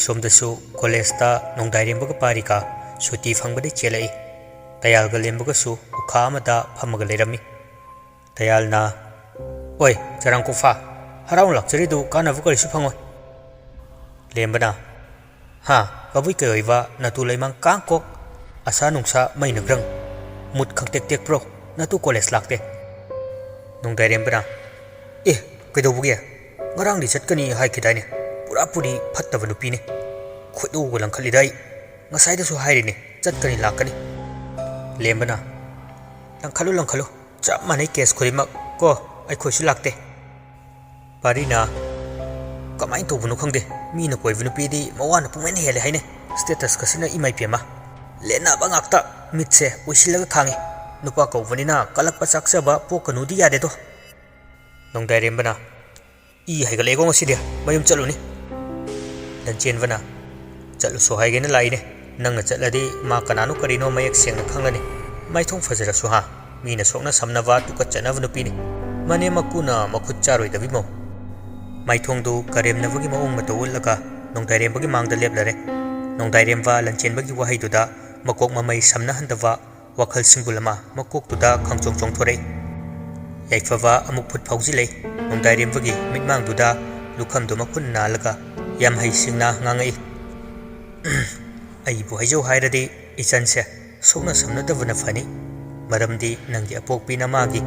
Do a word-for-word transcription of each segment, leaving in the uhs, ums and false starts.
ꯁꯣꯝꯗꯁꯨ ꯀꯣꯂꯦꯖꯇ ꯅꯣꯡꯗꯥꯏꯔꯦꯝꯕꯒ ꯄꯥꯔꯤꯀꯥ ꯁꯨꯇꯤ ꯐꯪꯕꯗꯩ ꯆꯦꯜꯂꯛꯏ꯫ ꯇꯌꯥꯜꯒ ꯂꯦꯝꯕꯒꯁꯨ ꯎꯈꯥ ꯑꯃꯗ ꯐꯝꯃꯒ ꯂꯩꯔꯝꯃꯤ꯫ ꯇꯌꯥꯜꯅ, "ꯑꯣꯏ, ꯆꯔꯥꯡ ꯀꯣꯐꯥ, ꯍꯔꯥꯎꯅ ꯂꯥꯛꯆꯔꯤꯗꯨ ꯀꯥꯟꯅꯕ ꯀꯔꯤꯁꯨ ꯐꯪꯉꯣꯏ꯫" ꯂꯦꯝꯕꯅ, "ꯍꯥ, ꯀꯕꯨꯏ ꯀꯩꯑꯣꯏꯕ ꯅꯇꯨ ꯂꯩꯃꯥꯡ ꯀꯥꯡ ꯀꯣꯛ, ꯑꯁꯥ ꯅꯨꯡꯁꯥ ꯃꯩꯅ ꯒ꯭ꯔꯪ, ꯃꯨꯠ ꯈꯪꯇꯦꯛ ꯇꯦꯛꯄ꯭ꯔꯣ? ꯅꯇꯨ ꯀꯣꯂꯦꯖ ꯂꯥꯛꯇꯦ꯫" ꯅꯣꯡꯗꯥꯏꯔꯦꯝꯕꯅ, "ꯑꯦ, ꯀꯩꯗꯧꯕꯒꯤ? ꯉꯔꯥꯡꯗꯤ ꯆꯠꯀꯅꯤ ꯍꯥꯏꯈꯤꯗꯥꯏꯅꯦ? ꯄꯨꯔꯥ ꯄꯨꯔꯤ ꯐꯠꯇꯕ ꯅꯨꯄꯤꯅꯤ꯫ ꯈꯣꯏꯗꯧꯒ ꯂꯪꯈꯠꯂꯤꯗ ꯑꯩ꯫ ꯉꯁꯥꯏꯗꯁꯨ ꯍꯥꯏꯔꯤꯅꯦ, ꯆꯠꯀꯅꯤ ꯂꯥꯛꯀꯅꯤ꯫" ꯂꯦꯝꯕꯅ, "ꯂꯪꯈꯠꯂꯨ ꯂꯪꯈꯠꯂꯨ, ꯆꯞ ꯃꯥꯟꯅꯩ ꯀꯦꯁ ꯈꯨꯗꯤꯡꯃꯛ ꯀꯣ, ꯑꯩꯈꯣꯏꯁꯨ ꯂꯥꯛꯇꯦ꯫" ꯄꯥꯔꯤꯅ, "ꯀꯃꯥꯏꯅ ꯇꯧꯕꯅꯣ ꯈꯪꯗꯦ, ꯃꯤꯅ ꯀꯣꯏꯕ ꯅꯨꯄꯤꯗꯤ ꯃꯋꯥꯅ ꯄꯨꯡꯍꯦꯟ ꯍꯦꯜꯂꯦ ꯍꯥꯏꯅꯦ꯫ ꯁ꯭ꯇꯦꯇꯁꯀꯁꯤꯅ ꯏꯃꯥꯏ ꯄꯦꯝꯃ꯫ ꯂꯦꯟꯅꯕ ꯉꯥꯛꯇ, ꯃꯤꯠꯁꯦ ꯎꯏꯁꯤꯜꯂꯒ ꯈꯥꯡꯉꯤ꯫ ꯅꯨꯄꯥ ꯀꯧꯕꯅꯤꯅ ꯀꯜꯂꯛꯄ ꯆꯥꯛꯆꯕ ꯄꯣꯛꯀꯅꯨꯗꯤ ꯌꯥꯗꯦꯗꯣ꯫" ꯅꯣꯡꯗꯥꯏꯔꯦꯝꯕꯅ, "ꯏ ꯍꯩꯒꯠꯂꯛꯑꯦꯀꯣ ꯉꯁꯤꯗꯤ, ꯃꯌꯨꯝ ꯆꯠꯂꯨꯅꯤ꯫" ꯂꯟꯆꯦꯟꯕꯅ, "ꯆꯠꯂꯨꯁꯣ ꯍꯥꯏꯒꯦꯅ ꯂꯥꯛꯏꯅꯦ꯫ ꯅꯪꯅ ꯆꯠꯂꯗꯤ ꯃꯥ ꯀꯅꯥꯅꯣ ꯀꯔꯤꯅꯣ ꯃꯌꯦꯛ ꯁꯦꯡꯅ ꯈꯪꯂꯅꯤ꯫ ꯃꯥꯏꯊꯣꯡ ꯐꯖꯔꯁꯨ ꯍꯥ, ꯃꯤꯅ ꯁꯣꯛꯅ ꯁꯝꯅꯕ ꯇꯨꯀꯠꯆꯅꯕ ꯅꯨꯄꯤꯅꯤ꯫ ꯃꯅꯦꯝ ꯃꯀꯨꯅ ꯃꯈꯨꯠ ꯆꯥꯔꯣꯏꯗꯕꯤ ꯃꯧ꯫" ꯃꯥꯏꯊꯣꯡꯗꯨ ꯀꯔꯦꯝꯅꯕꯒꯤ ꯃꯑꯣꯡ ꯃꯇꯧ ꯎꯠꯂꯒ ꯅꯣꯡꯗꯥꯏꯔꯦꯝꯕꯒꯤ ꯃꯥꯡꯗ ꯂꯦꯞꯂꯔꯦ꯫ ꯅꯣꯡꯗꯥꯏꯔꯦꯝꯕ ꯂꯟꯆꯦꯟꯕꯒꯤ ꯋꯥꯍꯩꯗꯨꯗ ꯃꯀꯣꯛ ꯃꯃꯩ ꯁꯝꯅꯍꯟꯗꯕ ꯋꯥꯈꯜ ꯁꯤꯡꯕꯨꯜ ꯑꯃ ꯃꯀꯣꯛꯇꯨꯗ ꯈꯪꯆꯣꯡ ꯆꯣꯡꯊꯣꯔꯛꯏ꯫ ꯌꯥꯏꯐꯕ ꯑꯃꯨꯛ ꯐꯨꯠ ꯐꯥꯎꯖꯤꯜꯂꯛꯏ꯫ ꯅꯣꯡꯗꯥꯏꯔꯦꯝꯕꯒꯤ ꯃꯤꯠꯃꯥꯡꯗꯨꯗ ꯂꯨꯈꯝꯗꯨ ꯃꯈꯨꯠ ꯅꯥꯜꯂꯒ ꯌꯥꯝ ꯍꯩꯁꯤꯡꯅ ꯉꯥꯡꯉꯛꯏ, "ꯑꯩꯕꯨ ꯍꯥꯏꯖꯧ ꯍꯥꯏꯔꯗꯤ ꯏꯆꯟꯁꯦ ꯁꯣꯛꯅ ꯁꯝꯅꯗꯕꯅ ꯐꯅꯤ꯫ ꯃꯔꯝꯗꯤ ꯅꯪꯒꯤ ꯑꯄꯣꯛꯄꯤ ꯅꯃꯥꯒꯤ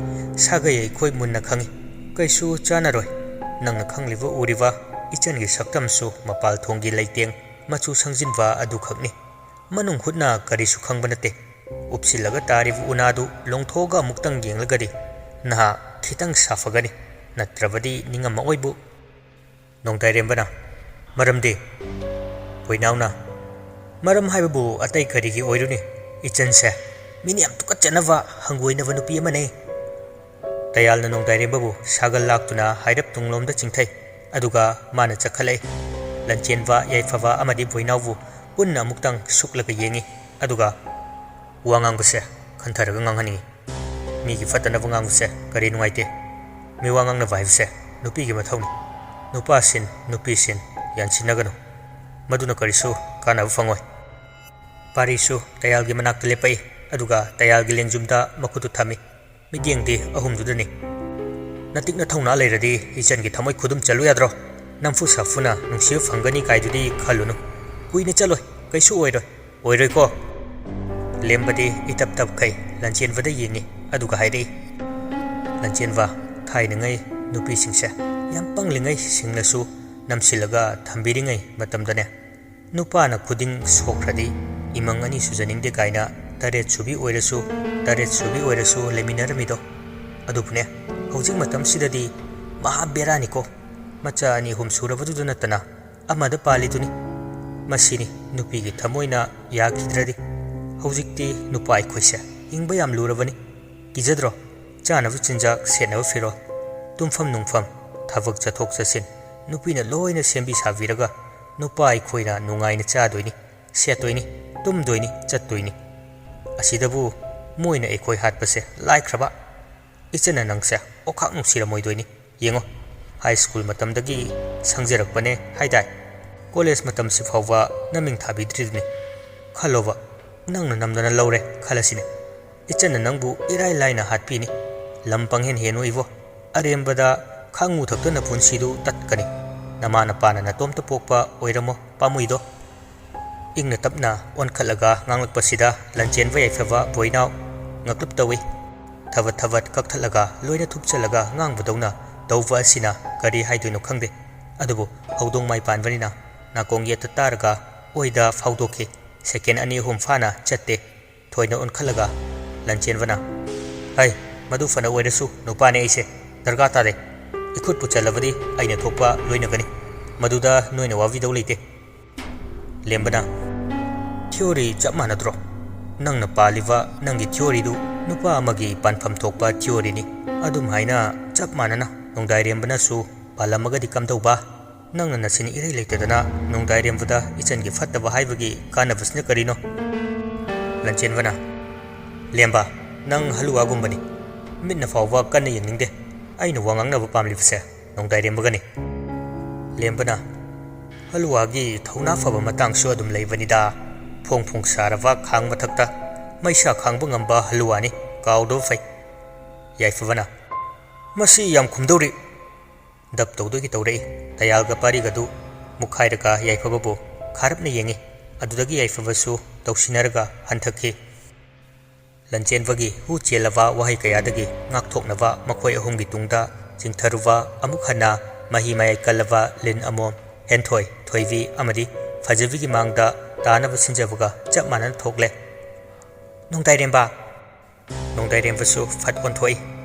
ꯁꯥꯒꯩ ꯑꯩꯈꯣꯏ ꯃꯨꯟꯅ ꯈꯪꯏ꯫ ꯀꯩꯁꯨ ꯆꯥꯟꯅꯔꯣꯏ꯫ ꯅꯪꯅ ꯈꯪꯂꯤꯕ ꯎꯔꯤꯕ ꯏꯆꯟꯒꯤ ꯁꯛꯇꯝꯁꯨ ꯃꯄꯥꯜ ꯊꯣꯡꯒꯤ ꯂꯩꯇꯦꯡ ꯃꯆꯨ ꯁꯪꯖꯤꯟꯕ ꯑꯗꯨꯈꯛꯅꯤ꯫ ꯃꯅꯨꯡ ꯍꯨꯠꯅ ꯀꯔꯤꯁꯨ ꯈꯪꯕ ꯅꯠꯇꯦ꯫ ꯎꯞꯁꯤꯜꯂꯒ ꯇꯥꯔꯤꯕ ꯎꯅꯥꯗꯨ ꯂꯣꯡꯊꯣꯛꯑꯒ ꯑꯃꯨꯛꯇꯪ ꯌꯦꯡꯂꯒꯗꯤ ꯅꯍꯥ ꯈꯤꯇꯪ ꯁꯥꯐꯒꯅꯤ, ꯅꯠꯇ꯭ꯔꯕꯗꯤ ꯅꯤꯡꯉꯝꯃꯛꯑꯣꯏꯕꯨ꯫" ꯅꯣꯡꯗꯥꯏꯔꯦꯝꯕꯅ, "ꯃꯔꯝꯗꯤ?" ꯄꯣꯏꯅꯥꯎꯅ, "ꯃꯔꯝ ꯍꯥꯏꯕꯕꯨ ꯑꯇꯩ ꯀꯔꯤꯒꯤ ꯑꯣꯏꯔꯨꯅꯤ? ꯏꯆꯟꯁꯦ ꯃꯤꯅ ꯌꯥꯝ ꯇꯨꯀꯠꯆꯅꯕ, ꯍꯪꯒꯣꯏꯅꯕ ꯅꯨꯄꯤ ꯑꯃꯅꯦ꯫" ꯇꯌꯥꯜꯅ ꯅꯣꯡꯗꯥꯏꯔꯦꯝꯕꯕꯨ ꯁꯥꯒꯜ ꯂꯥꯛꯇꯨꯅ ꯍꯥꯏꯔꯞ ꯇꯨꯡꯂꯣꯝꯗ ꯆꯤꯡꯊꯩ꯫ ꯑꯗꯨꯒ ꯃꯥꯅ ꯆꯠꯈꯠꯂꯛꯏ꯫ ꯂꯟꯆꯦꯟꯕ, ꯌꯥꯏꯐꯕ ꯑꯃꯗꯤ ꯕꯣꯏꯅꯥꯎꯕꯨ ꯄꯨꯟꯅ ꯑꯃꯨꯛꯇꯪ ꯁꯨꯛꯂꯒ ꯌꯦꯡꯉꯤ꯫ ꯑꯗꯨꯒ, "ꯋꯥ ꯉꯥꯡꯕꯁꯦ ꯈꯟꯊꯔꯒ ꯉꯥꯡꯍꯟꯅꯤꯡꯉꯤ꯫ ꯃꯤꯒꯤ ꯐꯠꯇꯅꯕ ꯉꯥꯡꯕꯁꯦ ꯀꯔꯤ ꯅꯨꯡꯉꯥꯏꯇꯦ꯫ ꯃꯤꯋꯥ ꯉꯥꯡꯅꯕ ꯍꯥꯏꯕꯁꯦ ꯅꯨꯄꯤꯒꯤ ꯃꯊꯧꯅꯤ꯫ ꯅꯨꯄꯥ ꯁꯤꯟ, ꯅꯨꯄꯤ ꯁꯤꯟ, ꯌꯥꯟꯁꯤꯟꯅꯒꯅꯨ꯫" ꯃꯗꯨꯅ ꯀꯔꯤꯁꯨ ꯀꯥꯟꯅꯕ ꯐꯪꯉꯣꯏ꯫ ꯄꯥꯔꯤꯁꯨ ꯇꯌꯥꯜꯒꯤ ꯃꯅꯥꯛꯇ ꯂꯦꯞꯄꯛꯏ, ꯑꯗꯨꯒ ꯇꯌꯥꯜꯒꯤ ꯂꯦꯡꯖꯨꯝꯗ ꯃꯈꯨꯠꯇꯨ ꯊꯝꯃꯤ꯫ ꯃꯤꯠꯌꯦꯡꯗꯤ ꯑꯍꯨꯝꯗꯨꯗꯅꯤ꯫ "ꯅꯇꯤꯛ ꯅꯊꯧꯅꯥ ꯂꯩꯔꯗꯤ ꯏꯆꯟꯒꯤ ꯊꯃꯣꯏ ꯈꯨꯗꯨꯝ ꯆꯜꯂꯨ ꯌꯥꯗ꯭ꯔꯣ? ꯅꯝꯐꯨ ꯁꯥꯐꯨꯅ ꯅꯨꯡꯁꯤꯕ ꯐꯪꯒꯅꯤ ꯀꯥꯏꯗꯨꯗꯤ ꯈꯜꯂꯨꯅꯨ꯫ ꯀꯨꯏꯅ ꯆꯠꯂꯣꯏ, ꯀꯩꯁꯨ ꯑꯣꯏꯔꯣꯏ꯫ ꯑꯣꯏꯔꯣꯏꯀꯣ?" ꯂꯦꯝꯕꯗꯤ ꯏꯇꯞ ꯇꯞꯈꯩ ꯂꯟꯆꯦꯟꯕꯗ ꯌꯦꯡꯉꯤ, ꯑꯗꯨꯒ ꯍꯥꯏꯔꯛꯏ, "ꯂꯟꯆꯦꯟꯕ, ꯊꯥꯏꯅꯉꯩ ꯅꯨꯄꯤꯁꯤꯡꯁꯦ ꯌꯥꯝ ꯄꯪꯂꯤꯉꯩ ꯁꯤꯡꯅꯁꯨ ꯅꯝꯁꯤꯜꯂꯒ ꯊꯝꯕꯤꯔꯤꯉꯩ ꯃꯇꯝꯗꯅꯦ, ꯅꯨꯄꯥꯅ ꯈꯨꯗꯤꯡ ꯁꯣꯛꯈ꯭ꯔꯗꯤ ꯏꯃꯪ ꯑꯅꯤ ꯁꯨꯖꯅꯤꯡꯗꯦ ꯀꯥꯏꯅ ꯇꯔꯦꯠ ꯁꯨꯕꯤ ꯑꯣꯏꯔꯁꯨ, ꯇꯔꯦꯠ ꯁꯨꯕꯤ ꯑꯣꯏꯔꯁꯨ ꯂꯩꯃꯤꯟꯅꯔꯝꯃꯤꯗꯣ꯫ ꯑꯗꯨꯕꯨꯅꯦ, ꯍꯧꯖꯤꯛ ꯃꯇꯝꯁꯤꯗꯗꯤ ꯃꯍꯥ ꯕꯦꯔꯥꯅꯤꯀꯣ꯫ ꯃꯆꯥ ꯑꯅꯤ ꯑꯍꯨꯝ ꯁꯨꯔꯕꯗꯨꯗ ꯅꯠꯇꯅ ꯑꯃꯗ ꯄꯥꯜꯂꯤꯗꯨꯅꯤ꯫ ꯃꯁꯤꯅꯤ ꯅꯨꯄꯤꯒꯤ ꯊꯃꯣꯏꯅ ꯌꯥꯈꯤꯗ꯭ꯔꯗꯤ꯫ ꯍꯧꯖꯤꯛꯇꯤ ꯅꯨꯄꯥ ꯑꯩꯈꯣꯏꯁꯦ ꯍꯤꯡꯕ ꯌꯥꯝ ꯂꯨꯔꯕꯅꯤ꯫ ꯀꯤꯖꯗ꯭ꯔꯣ? ꯆꯥꯅꯕ ꯆꯤꯟꯖꯥꯛ, ꯁꯦꯠꯅꯕ ꯐꯤꯔꯣꯜ, ꯇꯨꯝꯐꯝ ꯅꯨꯡꯐꯝ, ꯊꯕꯛ ꯆꯠꯊꯣꯛ ꯆꯠꯁꯤꯟ ꯅꯨꯄꯤꯅ ꯂꯣꯏꯅ ꯁꯦꯝꯕꯤ ꯁꯥꯕꯤꯔꯒ ꯅꯨꯄꯥ ꯑꯩꯈꯣꯏꯅ ꯅꯨꯡꯉꯥꯏꯅ ꯆꯥꯗꯣꯏꯅꯤ, ꯁꯦꯠꯇꯣꯏꯅꯤ, ꯇꯨꯝꯗꯣꯏꯅꯤ, ꯆꯠꯇꯣꯏꯅꯤ꯫ ꯑꯁꯤꯗꯕꯨ ꯃꯣꯏꯅ ꯑꯩꯈꯣꯏ ꯍꯥꯠꯄꯁꯦ ꯂꯥꯏꯈ꯭ꯔꯕ꯫ ꯏꯆꯟꯅ ꯅꯪꯁꯦ ꯑꯣꯈꯥꯛ ꯅꯨꯡꯁꯤꯔꯝꯃꯣꯏꯗꯣꯏꯅꯤ꯫ ꯌꯦꯡꯉꯣ, ꯍꯥꯏ ꯁ꯭ꯀꯨꯜ ꯃꯇꯝꯗꯒꯤ ꯁꯪꯖꯔꯛꯄꯅꯦ ꯍꯥꯏꯗꯥꯏ? ꯀꯣꯂꯦꯖ ꯃꯇꯝꯁꯤ ꯐꯥꯎꯕ ꯅꯃꯤꯡ ꯊꯥꯕꯤꯗ꯭ꯔꯤꯗꯨꯅꯤ꯫ ꯈꯜꯂꯣꯕ, ꯅꯪꯅ ꯅꯝꯗꯅ ꯂꯧꯔꯦ ꯈꯜꯂꯁꯤꯅꯦ꯫ ꯏꯆꯟꯅ ꯅꯪꯕꯨ ꯏꯔꯥꯏ ꯂꯥꯏꯅ ꯍꯥꯠꯄꯤꯅꯤ꯫ ꯂꯝ ꯄꯪꯍꯦꯟ ꯍꯦꯟꯅꯨ ꯏꯕꯣ꯫ ꯑꯔꯦꯝꯕꯗ ꯈꯥꯡꯉꯨ ꯊꯛꯇꯅ ꯄꯨꯟꯁꯤꯗꯨ ꯇꯠꯀꯅꯤ꯫ ꯅꯃꯥ ꯅꯄꯥꯅ ꯅꯇꯣꯝꯇ ꯄꯣꯛꯄ ꯑꯣꯏꯔꯝꯃꯣ ꯄꯥꯝꯃꯨꯏꯗꯣ꯫ ꯏꯪꯅ ꯇꯞꯅ ꯑꯣꯟꯈꯠꯂꯒ ꯉꯥꯡꯂꯛꯄꯁꯤꯗ ꯂꯟꯆꯦꯟꯕ ꯌꯥꯏꯐꯕ ꯕꯣꯏꯅꯥꯎ ꯉꯛꯂꯨꯞ ꯇꯧꯏ꯫ ꯊꯕꯠ ꯊꯕꯠ ꯀꯛꯊꯠꯂꯒ ꯂꯣꯏꯅ ꯊꯨꯞꯆꯜꯂꯒ ꯉꯥꯡꯕꯗꯧꯅ ꯇꯧꯕ ꯑꯁꯤꯅ ꯀꯔꯤ ꯍꯥꯏꯗꯣꯏꯅꯣ ꯈꯪꯗꯦ꯫ ꯑꯗꯨꯕꯨ ꯍꯧꯗꯣꯡ ꯃꯥꯏ ꯄꯥꯟꯕꯅꯤꯅ ꯅꯥꯀꯣꯡ ꯌꯦꯠꯇ ꯇꯥꯔꯒ ꯑꯣꯏꯗ ꯐꯥꯎꯗꯣꯛꯈꯤ꯫ ꯁꯦꯀꯦꯟ ꯑꯅꯤ ꯑꯍꯨꯝ ꯐꯥꯅ ꯆꯠꯇꯦ꯫ ꯊꯣꯏꯅ ꯑꯣꯟꯈꯠꯂꯒ ꯂꯟꯆꯦꯟꯕꯅ, "ꯍꯩ, ꯃꯗꯨ ꯐꯅ ꯑꯣꯏꯔꯁꯨ ꯅꯨꯄꯥꯅꯦ ꯑꯩꯁꯦ꯫ ꯗꯔꯀꯥꯔ ꯇꯥꯗꯦ꯫ ꯏꯈꯨꯠꯄꯨ ꯆꯜꯂꯕꯗꯤ ꯑꯩꯅ ꯊꯣꯛꯄ ꯂꯣꯏꯅꯒꯅꯤ꯫ ꯃꯗꯨꯗ ꯅꯣꯏꯅ ꯋꯥꯕꯤꯗꯧ ꯂꯩꯇꯦ꯫" ꯂꯦꯝꯕꯅ, "ꯊꯤꯑꯣꯔꯤ ꯆꯞ ꯃꯥꯟꯅꯗ꯭ꯔꯣ? ꯅꯪꯅ ꯄꯥꯜꯂꯤꯕ ꯅꯪꯒꯤ ꯊꯤꯑꯣꯔꯤꯗꯨ ꯅꯨꯄꯥ ꯑꯃꯒꯤ ꯄꯥꯟꯐꯝ ꯊꯣꯛꯄ ꯊꯤꯑꯣꯔꯤꯅꯤ꯫ ꯑꯗꯨꯝ ꯍꯥꯏꯅ ꯆꯞ ꯃꯥꯟꯅꯅ ꯅꯣꯡꯗꯥꯏꯔꯦꯝꯕꯅꯁꯨ ꯄꯥꯜꯂꯝꯃꯒꯗꯤ ꯀꯝꯗꯧꯕ? ꯅꯪꯅ ꯅꯆꯤꯟ ꯏꯔꯩ ꯂꯩꯇꯗꯅ ꯅꯣꯡꯗꯥꯏꯔꯦꯝꯕꯗ ꯏꯆꯟꯒꯤ ꯐꯠꯇꯕ ꯍꯥꯏꯕꯒꯤ ꯀꯥꯟꯅꯕꯁꯤꯅ ꯀꯔꯤꯅꯣ?" ꯂꯟꯆꯦꯟꯕꯅ, "ꯂꯦꯝꯕ, ꯅꯪ ꯍꯜꯂꯨꯋꯥꯒꯨꯝꯕꯅꯤ꯫ ꯃꯤꯠꯅ ꯐꯥꯎꯕ ꯀꯟꯅ ꯌꯦꯡꯅꯤꯡꯗꯦ꯫ ꯑꯩꯅ ꯋꯥ ꯉꯥꯡꯅꯕ ꯄꯥꯝꯂꯤꯕꯁꯦ ꯅꯣꯡꯗꯥꯏꯔꯦꯝꯕꯒꯅꯤ꯫" ꯂꯦꯝꯕꯅ, ꯍꯜꯂꯨꯋꯥꯒꯤ ꯊꯧꯅꯥ ꯐꯕ ꯃꯇꯥꯡꯁꯨ ꯑꯗꯨꯝ ꯂꯩꯕꯅꯤꯗ꯫ ꯐꯣꯡ ꯐꯣꯡ ꯁꯥꯔꯕ ꯈꯥꯡ ꯃꯊꯛꯇ ꯃꯩꯁꯥ ꯈꯥꯡꯕ ꯉꯝꯕ ꯍꯜꯂꯨꯋꯥꯅꯤ, ꯀꯥꯎꯗꯕ ꯐꯩ꯫ ꯌꯥꯏꯐꯕꯅ, "ꯃꯁꯤ ꯌꯥꯝ ꯈꯨꯝꯗꯧꯔꯤ꯫" ꯗꯞ ꯇꯧꯗꯣꯏꯒꯤ ꯇꯧꯔꯛꯏ꯫ ꯇꯌꯥꯜꯒ ꯄꯥꯔꯤꯒꯗꯨ ꯃꯨꯛꯈꯥꯏꯔꯒ ꯌꯥꯏꯐꯕꯕꯨ ꯈꯥꯔꯞꯅ ꯌꯦꯡꯉꯤ꯫ ꯑꯗꯨꯗꯒꯤ ꯌꯥꯏꯐꯕꯁꯨ ꯇꯧꯁꯤꯟꯅꯔꯒ ꯍꯟꯊꯈꯤ꯫ ꯂꯟꯆꯦꯟꯕꯒꯤ ꯍꯨ ꯆꯦꯜꯂꯕ ꯋꯥꯍꯩ ꯀꯌꯥꯗꯒꯤ ꯉꯥꯛꯊꯣꯛꯅꯕ ꯃꯈꯣꯏ ꯑꯍꯨꯝꯒꯤ ꯇꯨꯡꯗ ꯆꯤꯡꯊꯔꯨꯕ ꯑꯃꯨꯛ ꯍꯟꯅ ꯃꯍꯤ ꯃꯌꯥꯏ ꯀꯜꯂꯕ ꯂꯤꯟ ꯑꯃꯣꯝ ꯍꯦꯟꯊꯣꯏ, ꯊꯣꯏꯕꯤ ꯑꯃꯗꯤ ꯐꯖꯕꯤꯒꯤ ꯃꯥꯡꯗ ꯇꯥꯅꯕ ꯁꯤꯟꯖꯕꯒ ꯆꯞ ꯃꯥꯟꯅꯅ ꯊꯣꯛꯂꯦ꯫ "ꯅꯣꯡꯗꯥꯏꯔꯦꯝꯕ!" ꯅꯣꯡꯗꯥꯏꯔꯦꯝꯕꯁꯨ ꯐꯠ ꯑꯣꯟꯊꯣꯛꯏ꯫